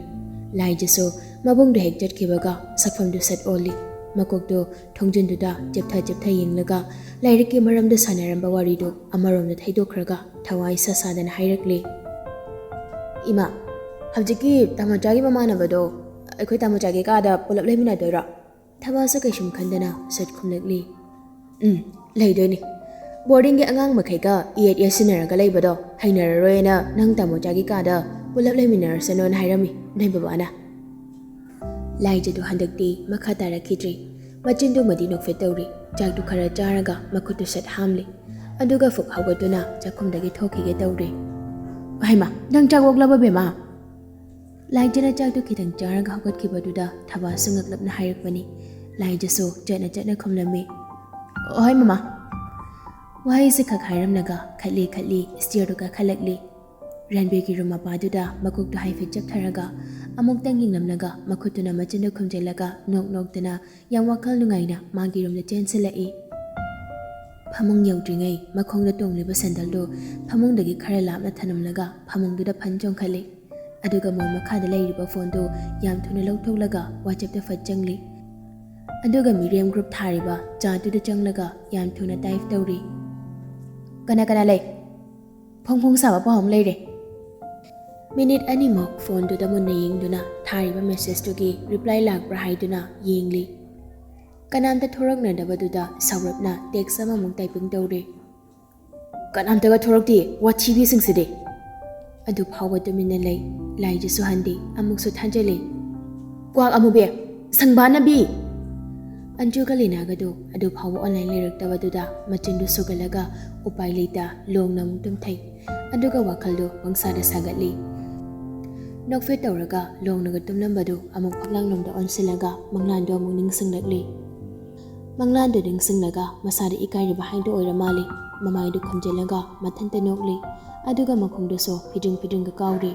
ꯂꯥꯏꯖꯁꯨ ꯃꯕꯨꯡꯗꯨ ꯍꯦꯛ ꯆꯠꯈꯤꯕꯒ ꯁꯛꯐꯝꯗꯨ ꯁꯠ ꯑꯣꯜꯂꯤ꯫ ꯃꯀꯣꯛꯇꯨ ꯊꯣꯡꯖꯤꯟꯗꯨꯗ ꯆꯦꯞꯊ ꯆꯦꯞꯊ ꯌꯦꯡꯂꯒ ꯂꯥꯏꯔꯤꯛꯀꯤ ꯃꯔꯝꯗ ꯁꯥꯟꯅꯔꯝꯕ ꯋꯥꯔꯤꯗꯨ ꯑꯃꯔꯣꯝꯗ ꯊꯩꯗꯣꯛꯈ꯭ꯔꯒ ꯊꯋꯥꯏ ꯁꯥ ꯁꯥꯗꯅ ꯍꯥꯏꯔꯛꯂꯤ, "ꯏꯃꯥ, ꯍꯧꯖꯤꯛꯀꯤ ꯇꯥꯃꯣꯆꯥꯒꯤ ꯃꯃꯥꯟꯅꯕꯗꯣ ꯑꯩꯈꯣꯏ ꯇꯥꯃꯣꯆꯥꯒꯤ ꯀꯥꯗ ꯄꯨꯂꯞ ꯂꯩꯃꯤꯟꯅꯗꯣꯏꯔꯣ?" ꯊꯕꯥꯁꯨ ꯀꯩꯁꯨꯝ ꯈꯟꯗꯅ ꯁꯠ ꯈꯨꯝꯂꯛꯂꯤ, "ꯎꯝ, ꯂꯩꯗꯣꯏꯅꯤ꯫ ꯕꯣꯔꯗꯤꯡꯒꯤ ꯑꯉꯥꯡ ꯃꯈꯩꯒ ꯏꯌꯦꯠ ꯌꯦꯠꯁꯤꯟꯅꯔꯒ ꯂꯩꯕꯗꯣ ꯍꯩꯅꯔꯔꯣꯏꯅ ꯅꯪ ꯇꯥꯃꯣꯆꯥꯒꯤ ꯀꯥꯗ ꯄꯨꯂꯞ ꯂꯩꯃꯤꯟꯅꯔꯁꯅꯣꯅ ꯍꯥꯏꯔꯝꯃꯤ ꯅꯣꯏ ꯕꯕꯥꯅ꯫ ꯂꯥꯏꯖꯗꯨ ꯍꯟꯗꯛꯇꯤ ꯃꯈꯥ ꯇꯥꯔꯛꯈꯤꯗ꯭ꯔꯤ꯫ ꯃꯆꯤꯟꯗꯨꯃꯗꯤ ꯅꯣꯛꯐꯦꯠ ꯇꯧꯔꯤ꯫ ꯆꯥꯛꯇꯨ ꯈꯔ ꯆꯥꯔꯒ ꯃꯈꯨꯠꯇꯨ ꯁꯠ ꯍꯥꯝꯂꯤ꯫ ꯑꯗꯨꯒ ꯐꯨꯛ ꯍꯧꯒꯠꯇꯨꯅ ꯆꯥꯛꯈꯨꯝꯗꯒꯤ ꯊꯣꯛꯈꯤꯒꯦ ꯇꯧꯔꯤ꯫ "ꯍꯩꯃꯥ, ꯅꯪ ꯆꯥꯛ ꯑꯣꯛꯂꯕ ꯕꯦꯝꯃ?" ꯂꯥꯏꯖꯅ ꯆꯥꯛꯇꯨ ꯈꯤꯇꯪ ꯆꯥꯔꯒ ꯍꯧꯒꯠꯈꯤꯕꯗꯨꯗ ꯊꯕꯥꯁꯨ ꯉꯛꯂꯞꯅ ꯍꯥꯏꯔꯛꯄꯅꯤ꯫ ꯂꯥꯏꯖꯁꯨ ꯆꯠꯅ ꯆꯠꯅ ꯈꯨꯝꯂꯝꯃꯤ, "ꯍꯣꯏ ꯃꯃꯥ"꯫ ꯋꯥꯍꯩꯁꯦ ꯈꯛ ꯍꯥꯏꯔꯝꯂꯒ ꯈꯠꯂꯤ ꯈꯠꯂꯤ ꯁ꯭ꯇꯤꯌꯔꯗꯨ ꯀꯥꯈꯠꯂꯛꯂꯤ꯫ ꯔꯟꯕꯤꯔꯒꯤ ꯔꯨꯝ ꯃꯄꯥꯗꯨꯗ ꯃꯀꯣꯛꯇꯨ ꯍꯥꯏꯐꯦꯠ ꯆꯞꯊꯔꯒ ꯑꯃꯨꯛꯇꯪ ꯌꯦꯡꯂꯝꯂꯒ ꯃꯈꯨꯠꯇꯨꯅ ꯃꯆꯤꯟꯗ ꯈꯨꯝꯖꯤꯜꯂꯒ ꯅꯣꯛ ꯅꯣꯛꯇꯅ ꯌꯥꯝ ꯋꯥꯈꯜ ꯅꯨꯡꯉꯥꯏꯅ ꯃꯥꯒꯤ ꯔꯨꯝꯗ ꯆꯦꯟꯁꯤꯜꯂꯛꯏ꯫ ꯐꯃꯨꯡ ꯌꯧꯗ꯭ꯔꯤꯉꯩ ꯃꯈꯣꯡꯗ ꯇꯣꯡꯂꯤꯕ ꯁꯦꯟꯗꯜꯗꯨ ꯐꯃꯨꯡꯗꯒꯤ ꯈꯔ ꯂꯥꯞꯅ ꯊꯅꯝꯂꯒ ꯐꯃꯨꯡꯗꯨꯗ ꯐꯟ ꯆꯣꯡꯈꯠꯂꯤ꯫ ꯑꯗꯨꯒ ꯃꯣꯟ ꯃꯈꯥꯗ ꯂꯩꯔꯤꯕ ꯐꯣꯟꯗꯨ ꯌꯥꯝ ꯊꯨꯅ ꯂꯧꯊꯣꯛꯂꯒ WhatsAppꯇ ꯐꯠ ꯆꯪꯂꯤ꯫ ꯑꯗꯨꯒ ꯃꯤꯔꯦꯝ ꯒ꯭ꯔꯨꯞ ꯊꯥꯔꯤꯕ ꯆꯥꯠꯇꯨꯗ ꯆꯪꯂꯒ ꯌꯥꯝ ꯊꯨꯅ ꯇꯥꯏꯞ ꯇꯧꯔꯤ꯫ "ꯀꯅꯥ ꯀꯅꯥ ꯂꯩ? ꯐꯣꯡ ꯐꯣꯡ ꯁꯥꯕ ꯄꯥꯎ ꯑꯃ ꯂꯩꯔꯦ"꯫ ꯃꯤꯅꯤꯠ ꯑꯅꯤꯃꯨꯛ ꯐꯣꯟꯗꯨꯗ ꯃꯨꯟꯅ ꯌꯦꯡꯗꯨꯅ ꯊꯥꯔꯤꯕ ꯃꯦꯁꯦꯖꯇꯨꯒꯤ ꯔꯤꯄ꯭ꯂꯥꯏ ꯂꯥꯛꯄ꯭ꯔꯥ ꯍꯥꯏꯗꯨꯅ ꯌꯦꯡꯂꯤ꯫ ꯀꯅꯥꯝꯇ ꯊꯣꯔꯛꯅꯗꯕꯗꯨꯗ ꯁꯧꯔꯞꯅ ꯇꯦꯛꯁ ꯑꯃꯃꯨꯛ ꯇꯥꯏꯄꯤꯡ ꯇꯧꯔꯤ꯫ "ꯀꯅꯥꯝꯇꯒ ꯊꯣꯔꯛꯇꯦ, ꯋꯥꯊꯤꯕꯤꯁꯤꯡꯁꯤꯗꯤ"꯫ ꯑꯗꯨ ꯐꯥꯎꯕ ꯇꯨꯃꯤꯟꯅ ꯂꯩ꯫ ꯂꯥꯏꯖꯁꯨ ꯍꯟꯗꯦ, ꯑꯃꯨꯛꯁꯨ ꯊꯥꯖꯤꯜꯂꯤ꯫ "ꯀ꯭ꯋꯥꯛ ꯑꯃꯨꯕꯤ! ꯁꯪꯕꯥꯅꯕꯤ!" ꯑꯟꯖꯨꯒ ꯂꯤꯅꯥꯒꯗꯨ ꯑꯗꯨ ꯐꯥꯎꯕ ꯑꯣꯟꯂꯥꯏꯟ ꯂꯩꯔꯛꯇꯕꯗꯨꯗ ꯃꯆꯤꯟꯗꯨ ꯁꯨꯒꯠꯂꯒ ꯎꯄꯥꯏ ꯂꯩꯇ ꯂꯣꯡꯅ ꯑꯃꯨꯛ ꯇꯨꯝꯊꯩ꯫ ꯑꯗꯨꯒ ꯋꯥꯈꯜꯗꯨ ꯄꯪꯁꯥꯗ ꯁꯥꯒꯠꯂꯤ꯫ ꯅꯣꯛꯐꯦꯠ ꯇꯧꯔꯒ ꯂꯣꯡꯅꯒ ꯇꯨꯝꯂꯝꯕꯗꯨ ꯑꯃꯨꯛ ꯐꯛꯂꯥꯡꯂꯣꯝꯗ ꯑꯣꯟꯁꯤꯜꯂꯒ ꯃꯪꯂꯥꯟꯗꯨ ꯑꯃꯨꯛ ꯅꯤꯡꯁꯤꯡꯂꯛꯂꯤ꯫ ꯃꯪꯂꯥꯟꯗꯨ ꯅꯤꯡꯁꯤꯡꯂꯒ ꯃꯁꯥꯗ ꯏꯀꯥꯏꯔꯤꯕ ꯍꯥꯏꯗꯨ ꯑꯣꯏꯔ ꯃꯥꯜꯂꯤ꯫ ꯃꯃꯥꯏꯗꯨ ꯈꯨꯝꯖꯤꯜꯂꯒ ꯃꯊꯟꯇ ꯅꯣꯛꯂꯤ꯫ ꯑꯗꯨꯒ ꯃꯈꯣꯡꯗꯨꯁꯨ ꯐꯤꯗ꯭ꯔꯤꯡ ꯐꯤꯗ꯭ꯔꯤꯡꯒ ꯀꯥꯎꯔꯤ꯫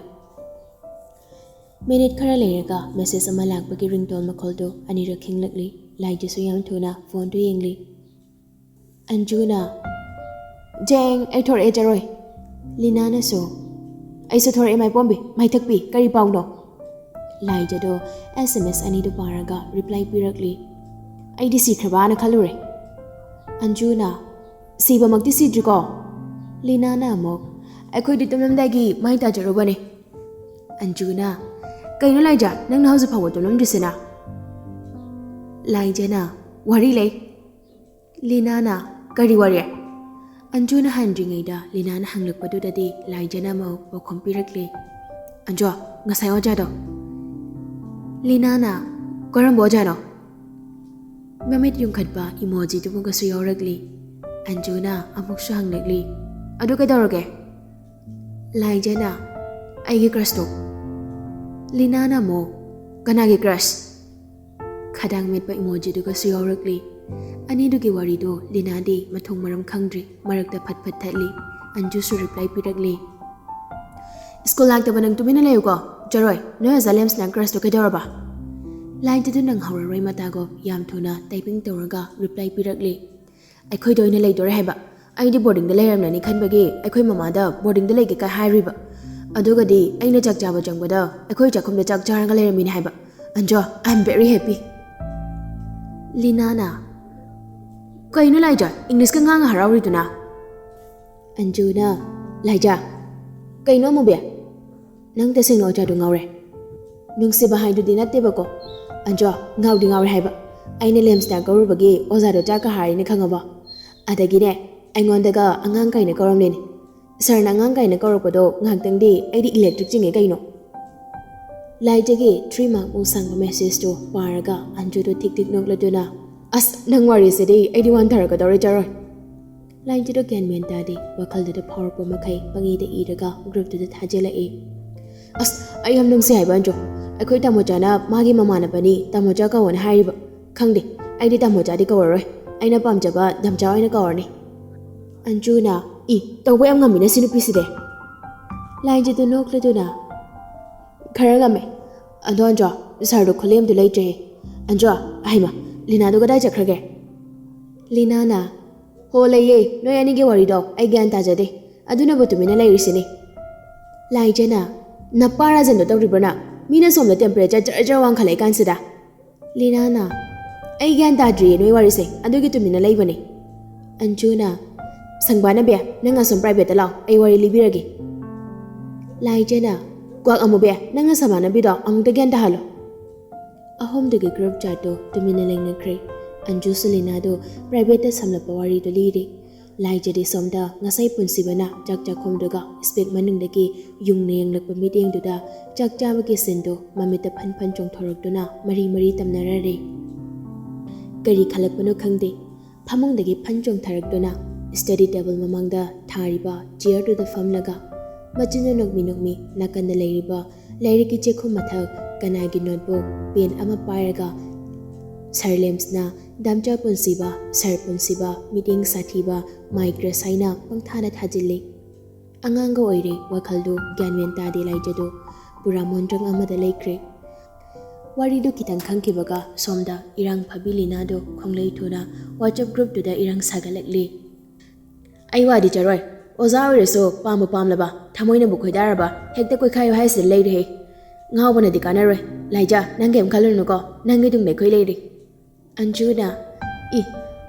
ꯃꯤꯅꯤꯠ ꯈꯔ ꯂꯩꯔꯒ ꯃꯦꯁꯦꯖ ꯑꯃ ꯂꯥꯛꯄꯒꯤ ꯔꯤꯡꯇꯣꯟ ꯃꯈꯣꯜꯗꯨ ꯑꯅꯤꯔꯛ ꯈꯤꯡꯂꯛꯂꯤ꯫ ꯂꯥꯏꯖꯁꯨ ꯌꯥꯝ ꯊꯨꯅ ꯐꯣꯟꯗꯨ ꯌꯦꯡꯂꯤ꯫ ꯑꯟꯖꯨꯅ, "ꯖꯦꯡ, ꯑꯩ ꯊꯣꯔꯛꯑꯦ ꯆꯔꯣꯏ"꯫ ꯂꯤꯅꯥꯅꯁꯨ, "ꯑꯩꯁꯨ ꯊꯣꯔꯛꯑꯦ ꯃꯥꯏꯄꯣꯝꯕꯤ, ꯃꯥꯏꯊꯛꯄꯤ, ꯀꯔꯤ ꯄꯥꯎꯅꯣ?" ꯂꯥꯏꯖꯗꯣ SMS ꯑꯅꯤꯗꯨ ꯄꯥꯔꯒ ꯔꯤꯄ꯭ꯂꯥꯏ ꯄꯤꯔꯛꯂꯤ꯫ "ꯑꯩꯗꯤ ꯁꯤꯈ꯭ꯔꯕꯅ ꯈꯜꯂꯨꯔꯦ"꯫ ꯑꯟꯖꯨꯅ, "ꯁꯤꯕꯃꯛꯇꯤ ꯁꯤꯗ꯭ꯔꯤꯀꯣ"꯫ ꯂꯤꯅꯥꯅ ꯑꯃꯨꯛ, "ꯑꯩꯈꯣꯏꯗꯤ ꯇꯨꯝꯂꯝꯗꯥꯏꯒꯤ ꯃꯥꯏ ꯇꯥꯖꯔꯨꯕꯅꯦ"꯫ ꯑꯟꯖꯨꯅ, "ꯀꯩꯅꯣ ꯂꯥꯏꯖ, ꯅꯪꯅ ꯍꯧꯖꯤꯛ ꯐꯥꯎꯕ ꯇꯨꯝꯂꯝꯗ꯭ꯔꯤꯁꯤꯅ?" ꯂꯥꯏꯖꯅ, "ꯋꯥꯔꯤ ꯂꯩ"꯫ ꯂꯤꯅꯥꯅ, "ꯀꯔꯤ ꯋꯥꯔꯤ?" ꯑꯟꯖꯨꯅ ꯍꯟꯗ꯭ꯔꯤꯉꯩꯗ ꯂꯤꯅꯥꯅ ꯍꯪꯂꯛꯄꯗꯨꯗꯗꯤ ꯂꯥꯏꯖꯅ ꯑꯃꯨꯛ ꯄꯥꯎꯈꯨꯝ ꯄꯤꯔꯛꯂꯦ꯫ "ꯑꯟꯖꯣ, ꯉꯁꯥꯏ ꯑꯣꯖꯥꯗꯣ?" ꯂꯤꯅꯥꯅ, "ꯀꯔꯝꯕ ꯑꯣꯖꯥꯅꯣ?" ꯃꯃꯤꯠ ꯌꯨꯡꯈꯠꯄ ꯏꯃꯣꯖꯤꯗꯨꯃꯒꯁꯨ ꯌꯥꯎꯔꯛꯂꯤ꯫ ꯑꯟꯖꯨꯅ ꯑꯃꯨꯛꯁꯨ ꯍꯪꯂꯛꯂꯤ, "ꯑꯗꯨ ꯀꯩꯗꯧꯔꯒꯦ?" ꯂꯥꯏꯖꯅ, "ꯑꯩꯒꯤ ꯀ꯭ꯔꯁꯇꯣ꯫" ꯂꯤꯅꯥꯅ ꯑꯃꯨꯛ, "ꯀꯅꯥꯒꯤ ꯀ꯭ꯔꯁ?" ꯈꯗꯥꯡ ꯃꯦꯠꯄ ꯏꯃꯣꯖꯤꯗꯨꯒꯁꯨ ꯌꯥꯎꯔꯛꯂꯤ꯫ ꯑꯅꯤꯗꯨꯒꯤ ꯋꯥꯔꯤꯗꯣ ꯂꯤꯅꯥꯗꯤ ꯃꯊꯣꯡ ꯃꯔꯝ ꯈꯪꯗ꯭ꯔꯤ꯫ ꯃꯔꯛꯇ ꯐꯠ ꯐꯠ ꯊꯠꯂꯤ꯫ ꯑꯟꯖꯨꯁꯨ ꯔꯤꯄ꯭ꯂꯥꯏ ꯄꯤꯔꯛꯂꯤ, "ꯁ꯭ꯀꯨꯜ ꯂꯥꯛꯇꯕ ꯅꯪ ꯇꯨꯃꯤꯟꯅ ꯂꯩꯌꯨꯀꯣ꯫ ꯖꯔꯣꯏ, ꯅꯣꯏ ꯑꯣꯖꯥ ꯂꯦꯝꯁꯅ ꯀ꯭ꯔꯁꯇꯣ ꯀꯩꯗꯧꯔꯕ?" ꯂꯥꯏꯟꯗꯨꯗ ꯅꯪꯍꯧꯔꯔꯣꯏ ꯃꯇꯥꯒꯨꯝ ꯌꯥꯝ ꯊꯨꯅ ꯇꯥꯏꯄꯤꯡ ꯇꯧꯔꯒ ꯔꯤꯄ꯭ꯂꯥꯏ ꯄꯤꯔꯛꯂꯤ, "ꯑꯩꯈꯣꯏꯗ ꯑꯣꯏꯅ ꯂꯩꯗꯣꯔꯦ ꯍꯥꯏꯕ꯫ ꯑꯩꯗꯤ ꯕꯣꯔꯗꯤꯡꯗ ꯂꯩꯔꯝꯂꯅꯤ ꯈꯟꯕꯒꯤ ꯑꯩꯈꯣꯏ ꯃꯃꯥꯗ ꯕꯣꯔꯗꯤꯡꯗ ꯂꯩꯒꯦ ꯀꯥꯏ ꯍꯥꯏꯔꯨꯏꯕ꯫ ꯑꯗꯨꯒꯗꯤ ꯑꯩꯅ ꯆꯥꯛ ꯆꯥꯕ ꯆꯪꯕꯗ ꯑꯩꯈꯣꯏ ꯆꯥꯛꯈꯨꯝꯗ ꯆꯥꯛ ꯆꯥꯔꯒ ꯂꯩꯔꯝꯃꯤꯅꯦ ꯍꯥꯏꯕ꯫ Anjaw, I am very happy." ꯂꯤꯅꯥꯅ, "ꯀꯩꯅꯣ ꯂꯥꯏꯖ, ꯏꯪꯂꯤꯁꯀ ꯉꯥꯡꯉ ꯍꯔꯥꯎꯔꯤꯗꯨꯅ?" ꯑꯟꯖꯨꯅ, "ꯂꯥꯏꯖ, ꯀꯩꯅꯣ ꯑꯃꯨꯕꯤ? ꯅꯪ ꯇꯁꯦꯡꯅ ꯑꯣꯖꯥꯗꯣ ꯉꯥꯎꯔꯦ꯫ ꯅꯨꯡꯁꯤꯕ ꯍꯥꯏꯗꯨꯗꯤ ꯅꯠꯇꯦꯕꯀꯣ꯫ ꯑꯟꯖꯣ, ꯉꯥꯎꯗꯤ ꯉꯥꯎꯔꯦ ꯍꯥꯏꯕ꯫ ꯑꯩꯅ ꯂꯦꯝꯁꯅ ꯀꯧꯔꯨꯕꯒꯤ ꯑꯣꯖꯥꯗꯣ ꯆꯥꯛꯀ ꯍꯥꯔꯤꯅꯦ ꯈꯪꯉꯕꯣ? ꯑꯗꯒꯤꯅꯦ, ꯑꯩꯉꯣꯟꯗꯒ ꯑꯉꯥꯡ ꯀꯥꯏꯅ ꯀꯧꯔꯝꯂꯦꯅꯦ꯫ ꯁꯥꯔꯅ ꯑꯉꯥꯡ ꯀꯥꯏꯅ ꯀꯧꯔꯛꯄꯗꯣ ꯉꯥꯏꯍꯥꯛꯇꯪꯗꯤ ꯑꯩꯗꯤ ꯏꯂꯦꯛꯇ꯭ꯔꯤꯛ ꯆꯤꯡꯉꯦ ꯀꯩꯅꯣ꯫" ꯂꯥꯏꯖꯒꯤ ꯊ꯭ꯔꯤ ꯃꯥꯔꯛꯃꯨꯛ ꯁꯥꯡꯕ ꯃꯦꯁꯦꯖꯇꯨ ꯄꯥꯔꯒ ꯑꯟꯖꯨꯗꯣ ꯊꯤꯛ ꯊꯤꯛ ꯅꯣꯛꯂꯗꯨꯅ, "ꯑꯁ, ꯅꯪ ꯋꯥꯔꯤꯁꯤꯗꯤ ꯑꯩꯗꯤ ꯋꯥꯟꯊꯔꯛꯀꯗꯧꯔꯦ, ꯆꯔꯣꯏ꯫" ꯂꯥꯏꯟꯗꯨꯗ ꯒ꯭ꯌꯥꯟ ꯃꯦꯟ ꯇꯥꯗꯦ, ꯋꯥꯈꯜꯗꯨꯗ ꯐꯥꯎꯔꯛꯄ ꯃꯈꯩ ꯄꯪꯏꯗ ꯏꯔꯒ ꯒ꯭ꯔꯨꯞꯇꯨꯗ ꯊꯥꯖꯤꯜꯂꯛꯏ꯫ "ꯑꯁ, ꯑꯩ ꯌꯥꯝ ꯅꯨꯡꯁꯤ ꯍꯥꯏꯕ ꯑꯟꯖꯨ꯫ ꯑꯩꯈꯣꯏ ꯇꯥꯃꯣꯆꯥꯅ ꯃꯥꯒꯤ ꯃꯃꯥꯟꯅꯕꯅꯤ, ꯇꯥꯃꯣꯆꯥ ꯀꯧꯋꯣꯅ ꯍꯥꯏꯔꯤꯕ꯫ ꯈꯪꯗꯦ, ꯑꯩꯗꯤ ꯇꯥꯃꯣꯆꯥꯗꯤ ꯀꯧꯔꯔꯣꯏ꯫ ꯑꯩꯅ ꯄꯥꯝꯖꯕ ꯗꯥꯝꯆꯥ ꯑꯣꯏꯅ ꯀꯧꯔꯅꯤ꯫" ꯑꯟꯖꯨꯅ, "ꯏ, ꯇꯧꯕ ꯌꯥꯝ ꯉꯝꯃꯤꯅ ꯁꯤ ꯅꯨꯄꯤꯁꯤꯗꯤ꯫" ꯂꯥꯏꯟꯖꯤꯗꯨ ꯅꯣꯛꯂꯗꯨꯅ, "ꯈꯔ ꯉꯝꯃꯦ꯫ ꯑꯗꯣ ꯑꯟꯖꯨ, ꯁꯥꯔꯗꯣ ꯈꯨꯂꯦꯝꯗꯨ ꯂꯩꯇ꯭ꯔꯦ꯫ ꯑꯟꯖꯨ, ꯍꯩꯃ, ꯂꯤꯅꯥꯗꯣ ꯀꯗꯥꯏ ꯆꯠꯈ꯭ꯔꯒꯦ?" ꯂꯤꯅꯥꯅ, "ꯍꯣ, ꯂꯩꯌꯦ, ꯅꯣꯏ ꯑꯅꯤꯒꯤ ꯋꯥꯔꯤꯗꯣ ꯑꯩ ꯒ꯭ꯌꯥꯟ ꯇꯥꯖꯗꯦ꯫ ꯑꯗꯨꯅꯕꯨ ꯇꯨꯃꯤꯟꯅ ꯂꯩꯔꯤꯁꯤꯅꯤ꯫" ꯂꯥꯏꯖꯅ, "ꯅꯄꯥ ꯔꯥꯖꯟꯗꯣ ꯇꯧꯔꯤꯕ꯭ꯔꯣ ꯅꯪ? ꯃꯤꯅ ꯁꯣꯝꯗ ꯇꯦꯝꯄꯔꯦꯆꯔ ꯖꯔ ꯖꯔ ꯋꯥꯡꯈꯠꯂꯛꯏ ꯀꯥꯟꯁꯤꯗ꯫" ꯂꯤꯅꯥꯅ, "ꯑꯩ ꯒ꯭ꯌꯥꯟ ꯇꯥꯗ꯭ꯔꯤꯌꯦ ꯅꯣꯏ ꯋꯥꯔꯤꯁꯦ, ꯑꯗꯨꯒꯤ ꯇꯨꯃꯤꯟꯅ ꯂꯩꯕꯅꯦ꯫" ꯑꯟꯖꯨꯅ, "ꯁꯪꯕꯥꯅꯕꯤ, ꯅꯪ ꯑꯁꯣꯝ ꯄ꯭ꯔꯥꯏꯚꯦꯠꯇ ꯂꯥꯛꯑꯣ, ꯑꯩ ꯋꯥꯔꯤ ꯂꯤꯕꯤꯔꯒꯦ꯫" ꯂꯥꯏꯖꯅ, "ꯀ꯭ꯋꯥꯛ ꯑꯃꯨꯕꯤ, ꯅꯪ ꯅꯁꯃꯥꯟꯅꯕꯤꯗꯣ ꯑꯃꯨꯛꯇ ꯒ꯭ꯌꯥꯟ ꯇꯥꯍꯜꯂꯣ꯫" ꯑꯍꯨꯝꯗꯨꯒꯤ ꯒ꯭ꯔꯨꯞ ꯆꯥꯠꯇꯨ ꯇꯨꯃꯤꯟꯅ ꯂꯩꯅꯈ꯭ꯔꯦ꯫ ꯑꯟꯖꯨꯁꯨ ꯂꯤꯅꯥꯗꯨ ꯄ꯭ꯔꯥꯏꯚꯦꯠꯇ ꯁꯝꯂꯞꯄ ꯋꯥꯔꯤꯗꯨ ꯂꯤꯔꯤ꯫ ꯂꯥꯏꯖꯗꯤ ꯁꯣꯝꯗ ꯉꯁꯥꯏ ꯄꯨꯟꯁꯤꯕꯅ ꯆꯥꯛ ꯆꯥꯛꯈꯨꯝꯗꯨꯒ ꯏꯁꯄꯦꯛ ꯃꯅꯨꯡꯗꯒꯤ ꯌꯨꯡꯅ ꯌꯦꯡꯂꯛꯄ ꯃꯤꯠꯌꯦꯡꯗꯨꯗ ꯆꯥꯛ ꯆꯥꯕꯒꯤ ꯁꯤꯟꯗꯨ ꯃꯃꯤꯠꯇ ꯐꯟ ꯐꯟ ꯆꯣꯡꯊꯣꯔꯛꯇꯨꯅ ꯃꯔꯤ ꯃꯔꯤ ꯇꯝꯅꯔꯔꯦ꯫ ꯀꯔꯤ ꯈꯜꯂꯛꯄꯅꯣ ꯈꯪꯗꯦ, ꯐꯃꯨꯡꯗꯒꯤ ꯐꯟ ꯆꯣꯡꯊꯔꯛꯇꯨꯅ ꯁ꯭ꯇꯗꯤ ꯇꯦꯕꯜ ꯃꯃꯥꯡꯗ ꯊꯥꯔꯤꯕ ꯆꯤꯌꯔꯗꯨꯗ ꯐꯝꯂꯒ ꯃꯆꯤꯟꯗꯨ ꯅꯣꯛꯃꯤ ꯅꯣꯛꯃꯤ ꯅꯥꯀꯟꯗ ꯂꯩꯔꯤꯕ ꯂꯥꯏꯔꯤꯛꯀꯤ ꯆꯦꯛꯈꯨꯝ ꯃꯊꯛ ꯀꯅꯥꯒꯤ ꯅꯣꯠꯕꯨꯛ ꯄꯦꯟ ꯑꯃ ꯄꯥꯏꯔꯒ ꯁꯥꯔ ꯂꯦꯝꯁꯅ ꯗꯥꯝꯆꯥ ꯄꯨꯟꯁꯤꯕ, ꯁꯥꯔ ꯄꯨꯟꯁꯤꯕ, ꯃꯤꯠꯌꯦꯡ ꯁꯥꯊꯤꯕ, ꯃꯥꯏ ꯀ꯭ꯔꯁ ꯍꯥꯏꯅ ꯄꯪꯊꯥꯅ ꯊꯥꯖꯤꯜꯂꯤ꯫ ꯑꯉꯥꯡꯒ ꯑꯣꯏꯔꯦ, ꯋꯥꯈꯜꯗꯨ ꯒ꯭ꯌꯥꯟ ꯃꯦꯟ ꯇꯥꯗꯦ ꯂꯥꯏꯖꯗꯨ꯫ ꯄꯨꯔꯥ ꯃꯣꯟꯗ꯭ꯔꯪ ꯑꯃꯗ ꯂꯩꯈ꯭ꯔꯦ꯫ ꯋꯥꯔꯤꯗꯨ ꯈꯤꯇꯪ ꯈꯪꯈꯤꯕꯒ ꯁꯣꯝꯗ ꯏꯔꯥꯡ ꯐꯕꯤ ꯂꯤꯅꯥꯗꯨ ꯈꯣꯡꯂꯩ ꯊꯨꯅ WhatsApp ꯒ꯭ꯔꯨꯞꯇꯨꯗ ꯏꯔꯥꯡ ꯁꯥꯒꯠꯂꯛꯂꯤ꯫ ꯑꯩ ꯋꯥꯗꯤ ꯆꯔꯣꯏ꯫ ꯑꯣꯖꯥ ꯑꯣꯏꯔꯁꯨ ꯄꯥꯝꯕꯨ ꯄꯥꯝꯂꯕ, ꯊꯃꯣꯏꯅꯕꯨ ꯈꯣꯏꯗꯥꯔꯕ, ꯍꯦꯛꯇ ꯀꯣꯏꯈꯥꯏꯌꯨ ꯍꯥꯏꯁꯤꯗ ꯂꯩꯔꯦꯍꯦ꯫ ꯉꯥꯎꯕꯅꯗꯤ ꯀꯥꯟꯅꯔꯣꯏ꯫ ꯂꯥꯏꯖꯥ, ꯅꯪ ꯀꯩꯝ ꯈꯜꯂꯨꯅꯨꯀꯣ, ꯅꯪꯒꯤ ꯇꯨꯡꯗ ꯑꯩꯈꯣꯏ ꯂꯩꯔꯤ꯫ ꯑꯟꯖꯨꯅ, ꯏ,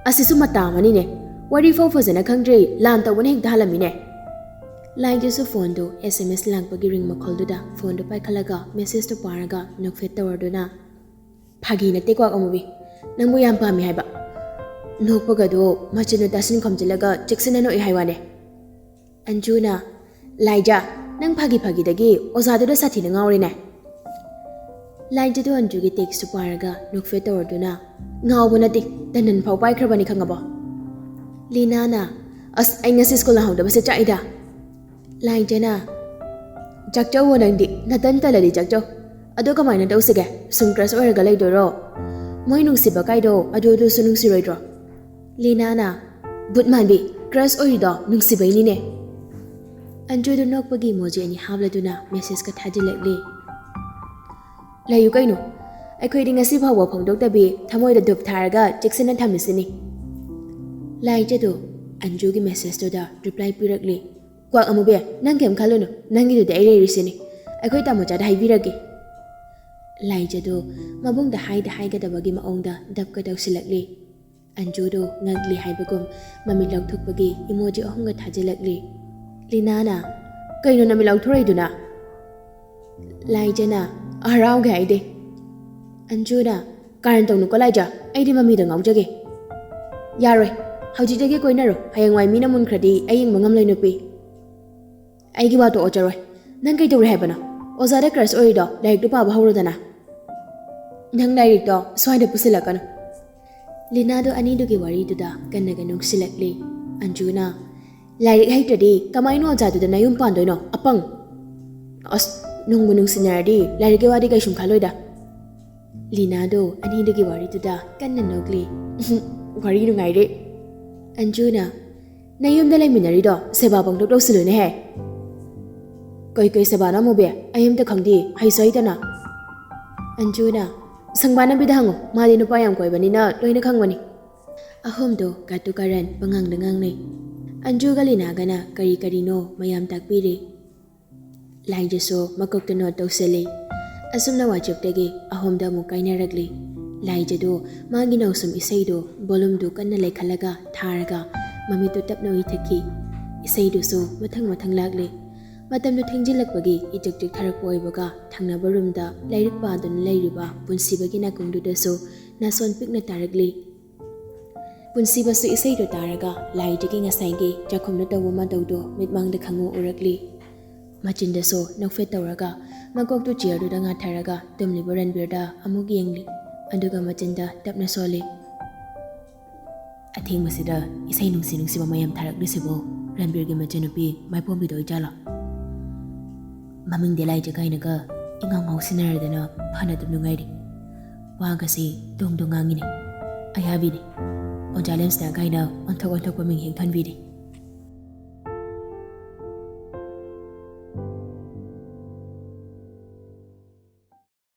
ꯑꯁꯤꯁꯨ ꯃꯇꯥ ꯑꯃꯅꯤꯅꯦ꯫ ꯋꯥꯔꯤ ꯐꯥꯎ ꯐꯖꯅ ꯈꯪꯗ꯭ꯔꯤ, ꯂꯥꯟ ꯇꯧꯕꯅ ꯍꯦꯛꯇ ꯍꯥꯜꯂꯝꯃꯤꯅꯦ꯫ ꯂꯥꯏꯖꯁꯨ ꯐꯣꯟꯗꯨ S M S ꯂꯥꯛꯄꯒꯤ ꯔꯤꯡ ꯃꯈꯣꯜꯗꯨꯗ ꯐꯣꯟꯗꯨ ꯄꯥꯏꯈꯠꯂꯒ ꯃꯦꯁꯦꯖꯇꯨ ꯄꯥꯔꯒ ꯅꯣꯛꯐꯦꯠ ꯇꯧꯔꯗꯨꯅ, ꯐꯥꯒꯤ ꯅꯠꯇꯦ ꯀ꯭ꯋꯥꯛ ꯑꯃꯨꯕꯤ, ꯅꯪꯕꯨ ꯌꯥꯝ ꯄꯥꯝꯃꯤ ꯍꯥꯏꯕ꯫ ꯅꯣꯛꯄꯒꯗꯣ ꯃꯆꯤꯟꯗꯨ ꯇꯥꯁꯤꯟ ꯈꯣꯝꯖꯤꯜꯂꯒ ꯆꯦꯛꯁꯤꯟꯅ ꯅꯣꯛꯏ ꯍꯥꯏ ꯋꯥꯅꯦ꯫ ꯑꯟꯖꯨꯅ, ꯂꯥꯏꯖꯥ, ꯅꯪ ꯐꯥꯒꯤ ꯐꯥꯒꯤꯗꯒꯤ ꯑꯣꯖꯥꯗꯨꯗ ꯁꯥꯊꯤꯅ ꯉꯥꯎꯔꯦꯅꯦ꯫ ꯂꯥꯏꯖꯥꯗꯨ ꯑꯟꯖꯨꯒꯤ ꯇꯦꯛꯁꯇꯨ ꯄꯥꯔꯒ ꯅꯣꯛꯐꯦꯠ ꯇꯧꯔꯗꯨꯅ, ꯉꯥꯎꯕ ꯅꯠꯇꯦ, ꯇꯟꯗꯟ ꯐꯥꯎ ꯄꯥꯏꯈ꯭ꯔꯕꯅꯤ ꯈꯪꯉꯕꯣ? ꯂꯤꯅꯥꯅ, ꯑꯁ, ꯑꯩ ꯉꯁꯤ ꯁ꯭ꯀꯨꯜ ꯂꯥꯛꯍꯧꯗꯕꯁꯦ ꯆꯥꯛꯏꯗ꯫ ꯂꯥꯏꯖꯥꯅ, ꯆꯥꯛꯆꯧꯋꯣ ꯅꯪꯗꯤ, ꯅꯇꯟ ꯇꯜꯂꯗꯤ ꯆꯥꯛꯆꯧ꯫ ꯑꯗꯣ ꯀꯃꯥꯏꯅ ꯇꯧꯁꯤꯒꯦ? ꯁꯨꯝ ꯀ꯭ꯔꯁ ꯑꯣꯏꯔꯒ ꯂꯩꯗꯣꯏꯔꯣ? ꯃꯣꯏ ꯅꯨꯡꯁꯤꯕ ꯀꯥꯏꯗꯣ ꯑꯗꯨ ꯑꯗꯨꯁꯨ ꯅꯨꯡꯁꯤꯔꯣꯏꯗ꯭ꯔꯣ? ꯂꯤꯅꯥꯅ, ꯕꯨꯠ ꯃꯥꯟꯕꯤ, ꯀ꯭ꯔꯁ ꯑꯣꯏꯔꯤꯗꯣ ꯅꯨꯡꯁꯤꯕꯩꯅꯤꯅꯦ꯫ ꯑꯟꯖꯨꯗꯨ ꯅꯣꯛꯄꯒꯤ ꯏꯃꯣꯖꯤ ꯑꯅꯤ ꯍꯥꯞꯂꯗꯨꯅ ꯃꯦꯁꯦꯖꯀ ꯊꯥꯖꯤꯜꯂꯛꯂꯤ꯫ ꯂꯩꯌꯨ ꯀꯩꯅꯣ, ꯑꯩꯈꯣꯏꯗꯤ ꯉꯁꯤ ꯐꯥꯎꯕ ꯐꯣꯡꯗꯣꯛꯇꯕꯤ ꯊꯃꯣꯏꯗ ꯙꯨꯞ ꯊꯥꯔꯒ ꯆꯦꯛꯁꯤꯟꯅ ꯊꯝꯃꯤꯁꯤꯅꯤ꯫ ꯂꯥꯏꯖꯗꯨ ꯑꯟꯖꯨꯒꯤ ꯃꯦꯁꯦꯖꯇꯨꯗ ꯔꯤꯄ꯭ꯂꯥꯏ ꯄꯤꯔꯛꯂꯤ꯫ ꯀ꯭ꯋꯥꯛ ꯑꯃꯨꯕꯤ, ꯅꯪ ꯀꯩꯝ ꯈꯜꯂꯨꯅꯨ, ꯅꯪꯒꯤꯗꯨꯗꯤ ꯑꯩ ꯂꯩꯔꯤꯁꯤꯅꯤ꯫ ꯑꯩꯈꯣꯏ ꯇꯥꯃꯣꯆꯥꯗ ꯍꯥꯏꯕꯤꯔꯒꯦ꯫ ꯂꯥꯏꯖꯗꯨ ꯃꯕꯨꯡꯗ ꯍꯥꯏꯗ ꯍꯥꯏꯒꯗꯕꯒꯤ ꯃꯑꯣꯡꯗ ꯙꯞꯀ ꯇꯧꯁꯤꯜꯂꯛꯂꯤ꯫ ꯑꯟꯖꯨꯗꯨ ꯉꯛꯂꯤ ꯍꯥꯏꯕꯒꯨꯝ ꯃꯃꯤꯠ ꯂꯥꯎꯊꯣꯛꯄꯒꯤ ꯏꯃꯣꯖꯤ ꯑꯍꯨꯝꯒ ꯊꯥꯖꯤꯜꯂꯛꯂꯤ꯫ ꯂꯤꯅꯥꯅ, ꯀꯩꯅꯣ ꯅꯃꯤꯠ ꯂꯥꯎꯊꯣꯔꯛꯏꯗꯨꯅ? ꯂꯥꯏꯖꯅ, ꯍꯔꯥꯎꯒꯦ ꯍꯥꯏꯗꯦ꯫ ꯑꯟꯖꯨꯅ, ꯀꯥꯔꯟ ꯇꯧꯅꯨꯀꯣ ꯂꯥꯏꯖ, ꯑꯩꯗꯤ ꯃꯃꯤꯗ ꯉꯥꯎꯖꯒꯦ꯫ ꯌꯥꯔꯣꯏ, "ꯍꯧꯖꯤꯛꯇꯒꯤ ꯀꯣꯏꯅꯔꯣ, ꯍꯌꯦꯡꯋꯥꯏ ꯃꯤꯅ ꯃꯨꯟꯈ꯭ꯔꯗꯤ ꯑꯩ ꯌꯦꯡꯕ ꯉꯝꯂꯣꯏ ꯅꯨꯄꯤ꯫ ꯑꯩꯒꯤ ꯋꯥ ꯇꯣꯛꯑꯣ ꯆꯔꯣꯏ꯫ ꯅꯪ ꯀꯩꯗꯧꯔꯦ ꯍꯥꯏꯕꯅꯣ? ꯑꯣꯖꯥꯗ crush ꯑꯣꯏꯔꯤꯗꯣ ꯂꯥꯏꯔꯤꯛꯇꯨ ꯄꯥꯕ ꯍꯧꯔꯣꯗꯅ꯫ ꯅꯪ ꯂꯥꯏꯔꯤꯛꯇꯣ ꯁ꯭ꯋꯥꯏꯗ ꯄꯨꯁꯤꯜꯂꯛꯀꯅꯨ꯫" ꯂꯤꯅꯥꯗꯣ ꯑꯅꯤꯗꯨꯒꯤ ꯋꯥꯔꯤꯗꯨꯗ ꯀꯟꯅꯒ ꯅꯨꯡꯁꯤꯜꯂꯛꯂꯤ꯫ ꯑꯟꯖꯨꯅ, "ꯂꯥꯏꯔꯤꯛ ꯍꯩꯇ꯭ꯔꯗꯤ ꯀꯃꯥꯏꯅ ꯑꯣꯖꯥꯗꯨꯗ ꯅꯌꯨꯝ ꯄꯥꯟꯗꯣꯏꯅꯣ, ꯑꯄꯪ?" "ꯑꯁ, ꯅꯨꯡꯕꯨ ꯅꯨꯡꯁꯤꯅꯔꯗꯤ ꯂꯥꯏꯔꯤꯛꯀꯤ ꯋꯥꯗꯤ ꯀꯩꯁꯨꯝ ꯈꯜꯂꯣꯏꯗ꯫" ꯂꯤꯅꯥꯗꯣ ꯑꯅꯤꯗꯨꯒꯤ ꯋꯥꯔꯤꯗꯨꯗ ꯀꯟꯅ ꯅꯣꯛꯂꯤ꯫ "ꯋꯥꯔꯤ ꯅꯨꯡꯉꯥꯏꯔꯦ꯫" ꯑꯟꯖꯨꯅ, "ꯅꯌꯨꯝꯗ ꯂꯩꯃꯤꯟꯅꯔꯤꯗꯣ ꯁꯦꯕꯥ ꯄꯪꯇꯧ ꯇꯧꯁꯤꯜꯂꯨꯅꯦꯍꯦ꯫" "ꯀꯩ ꯀꯩ ꯁꯦꯕꯥꯅꯣ ꯑꯃꯨꯕꯤ? ꯑꯩ ꯑꯝꯇ ꯈꯪꯗꯦ, ꯍꯩꯁꯨ ꯍꯩꯇꯅ꯫" ꯑꯟꯖꯨꯅ, "ꯁꯪꯕꯥꯅꯕꯤꯗ ꯍꯪꯉꯨ, ꯃꯥꯗꯤ ꯅꯨꯄꯥ ꯌꯥꯝ ꯀꯣꯏꯕꯅꯤꯅ ꯂꯣꯏꯅ ꯈꯪꯕꯅꯤ꯫" ꯑꯍꯨꯝꯗꯣ ꯀꯥꯇꯨ ꯀꯥꯔꯟ ꯄꯉꯥꯡꯗ ꯉꯥꯡꯅꯩ꯫ ꯑꯟꯖꯨꯒ ꯂꯤꯅꯥꯒꯅ ꯀꯔꯤ ꯀꯔꯤꯅꯣ ꯃꯌꯥꯝ ꯇꯥꯛꯄꯤꯔꯤ꯫ ꯂꯥꯏꯖꯁꯨ ꯃꯀꯣꯛꯇ ꯅꯣꯠ ꯇꯧꯁꯤꯜꯂꯤ꯫ ꯑꯁꯨꯝꯅ ꯋꯥꯆꯦꯞꯇꯒꯤ ꯑꯍꯨꯝꯗ ꯑꯃꯨꯛ ꯀꯥꯏꯅꯔꯛꯂꯤ꯫ ꯂꯥꯏꯖꯗꯨ ꯃꯥꯒꯤ ꯅꯥꯎꯁꯨꯝ ꯏꯁꯩꯗꯨ ꯚꯣꯂꯨꯝꯗꯨ ꯀꯟꯅ ꯂꯩꯈꯠꯂꯒ ꯊꯥꯔꯒ ꯃꯃꯤꯠꯇꯨ ꯇꯞꯅ ꯎꯏꯊꯈꯤ꯫ ꯏꯁꯩꯗꯨꯁꯨ ꯃꯊꯪ ꯃꯊꯪ ꯂꯥꯛꯂꯤ꯫ ꯃꯇꯝꯗꯨ ꯊꯦꯡꯖꯤꯜꯂꯛꯄꯒꯤ ꯏꯆꯤꯛ ꯆꯤꯛꯊꯔꯛꯄ ꯑꯣꯏꯕꯒ ꯊꯪꯅꯕ ꯔꯨꯝꯗ ꯂꯥꯏꯔꯤꯛ ꯄꯥꯗꯨꯅ ꯂꯩꯔꯤꯕ ꯄꯨꯟꯁꯤꯕꯒꯤ ꯅꯥꯀꯣꯡꯗꯨꯗꯁꯨ ꯅꯥꯁꯣꯟ ꯄꯤꯛꯅ ꯇꯥꯔꯛꯂꯤ꯫ ꯄꯨꯟꯁꯤꯕꯁꯨ ꯏꯁꯩꯗꯨ ꯇꯥꯔꯒ ꯂꯥꯏꯖꯒꯤ ꯉꯁꯥꯏꯒꯤ ꯆꯥꯛꯈꯨꯝꯗ ꯇꯧꯕ ꯃꯇꯧꯗꯨ ꯃꯤꯠꯃꯥꯡꯗ ꯈꯪꯎ ꯎꯔꯛꯂꯤ꯫ ꯃꯆꯤꯟꯗꯁꯨ ꯅꯣꯛꯐꯦꯠ ꯇꯧꯔꯒ ꯃꯀꯣꯛꯇꯨ ꯆꯤꯌꯔꯗꯨꯗ ꯉꯥꯊꯔꯒ ꯇꯨꯝꯂꯤꯕ ꯔꯟꯕꯤꯔꯗ ꯑꯃꯨꯛ ꯌꯦꯡꯂꯤ꯫ ꯑꯗꯨꯒ ꯃꯆꯤꯟꯗ ꯇꯞꯅ ꯁꯣꯜꯂꯤ꯫ "ꯑꯊꯦꯡꯕꯁꯤꯗ ꯏꯁꯩ ꯅꯨꯡꯁꯤ ꯅꯨꯡꯁꯤꯕ ꯃꯌꯥꯝ ꯊꯥꯔꯛꯂꯤꯁꯤꯕꯨ ꯔꯟꯕꯤꯔꯒꯤ ꯃꯆꯟꯅꯨꯄꯤ ꯃꯥꯏꯄꯣꯝꯕꯤꯗꯣ ꯑꯣꯏꯖꯥꯠꯂꯣ? ꯃꯃꯤꯡꯗꯤ ꯂꯥꯏꯖ ꯀꯥꯏꯅꯒ ꯏꯉꯥꯎ ꯉꯥꯎꯁꯤꯟꯅꯔꯗꯅ ꯐꯅ ꯑꯗꯨꯝ ꯅꯨꯡꯉꯥꯏꯔꯤ꯫ ꯋꯥꯒꯁꯤ ꯇꯣꯡꯗꯣ ꯉꯥꯡꯉꯤꯅꯦ꯫ ꯑꯌꯥꯕꯤꯅꯤ꯫ ꯑꯣꯖꯥ ꯂꯦꯝꯁꯅ ꯀꯥꯏꯅ ꯑꯣꯟꯊꯣꯛ ꯑꯣꯟꯊꯣꯛꯄ ꯃꯤꯡ ꯍꯦꯛ ꯊꯣꯟꯕꯤꯔꯤ꯫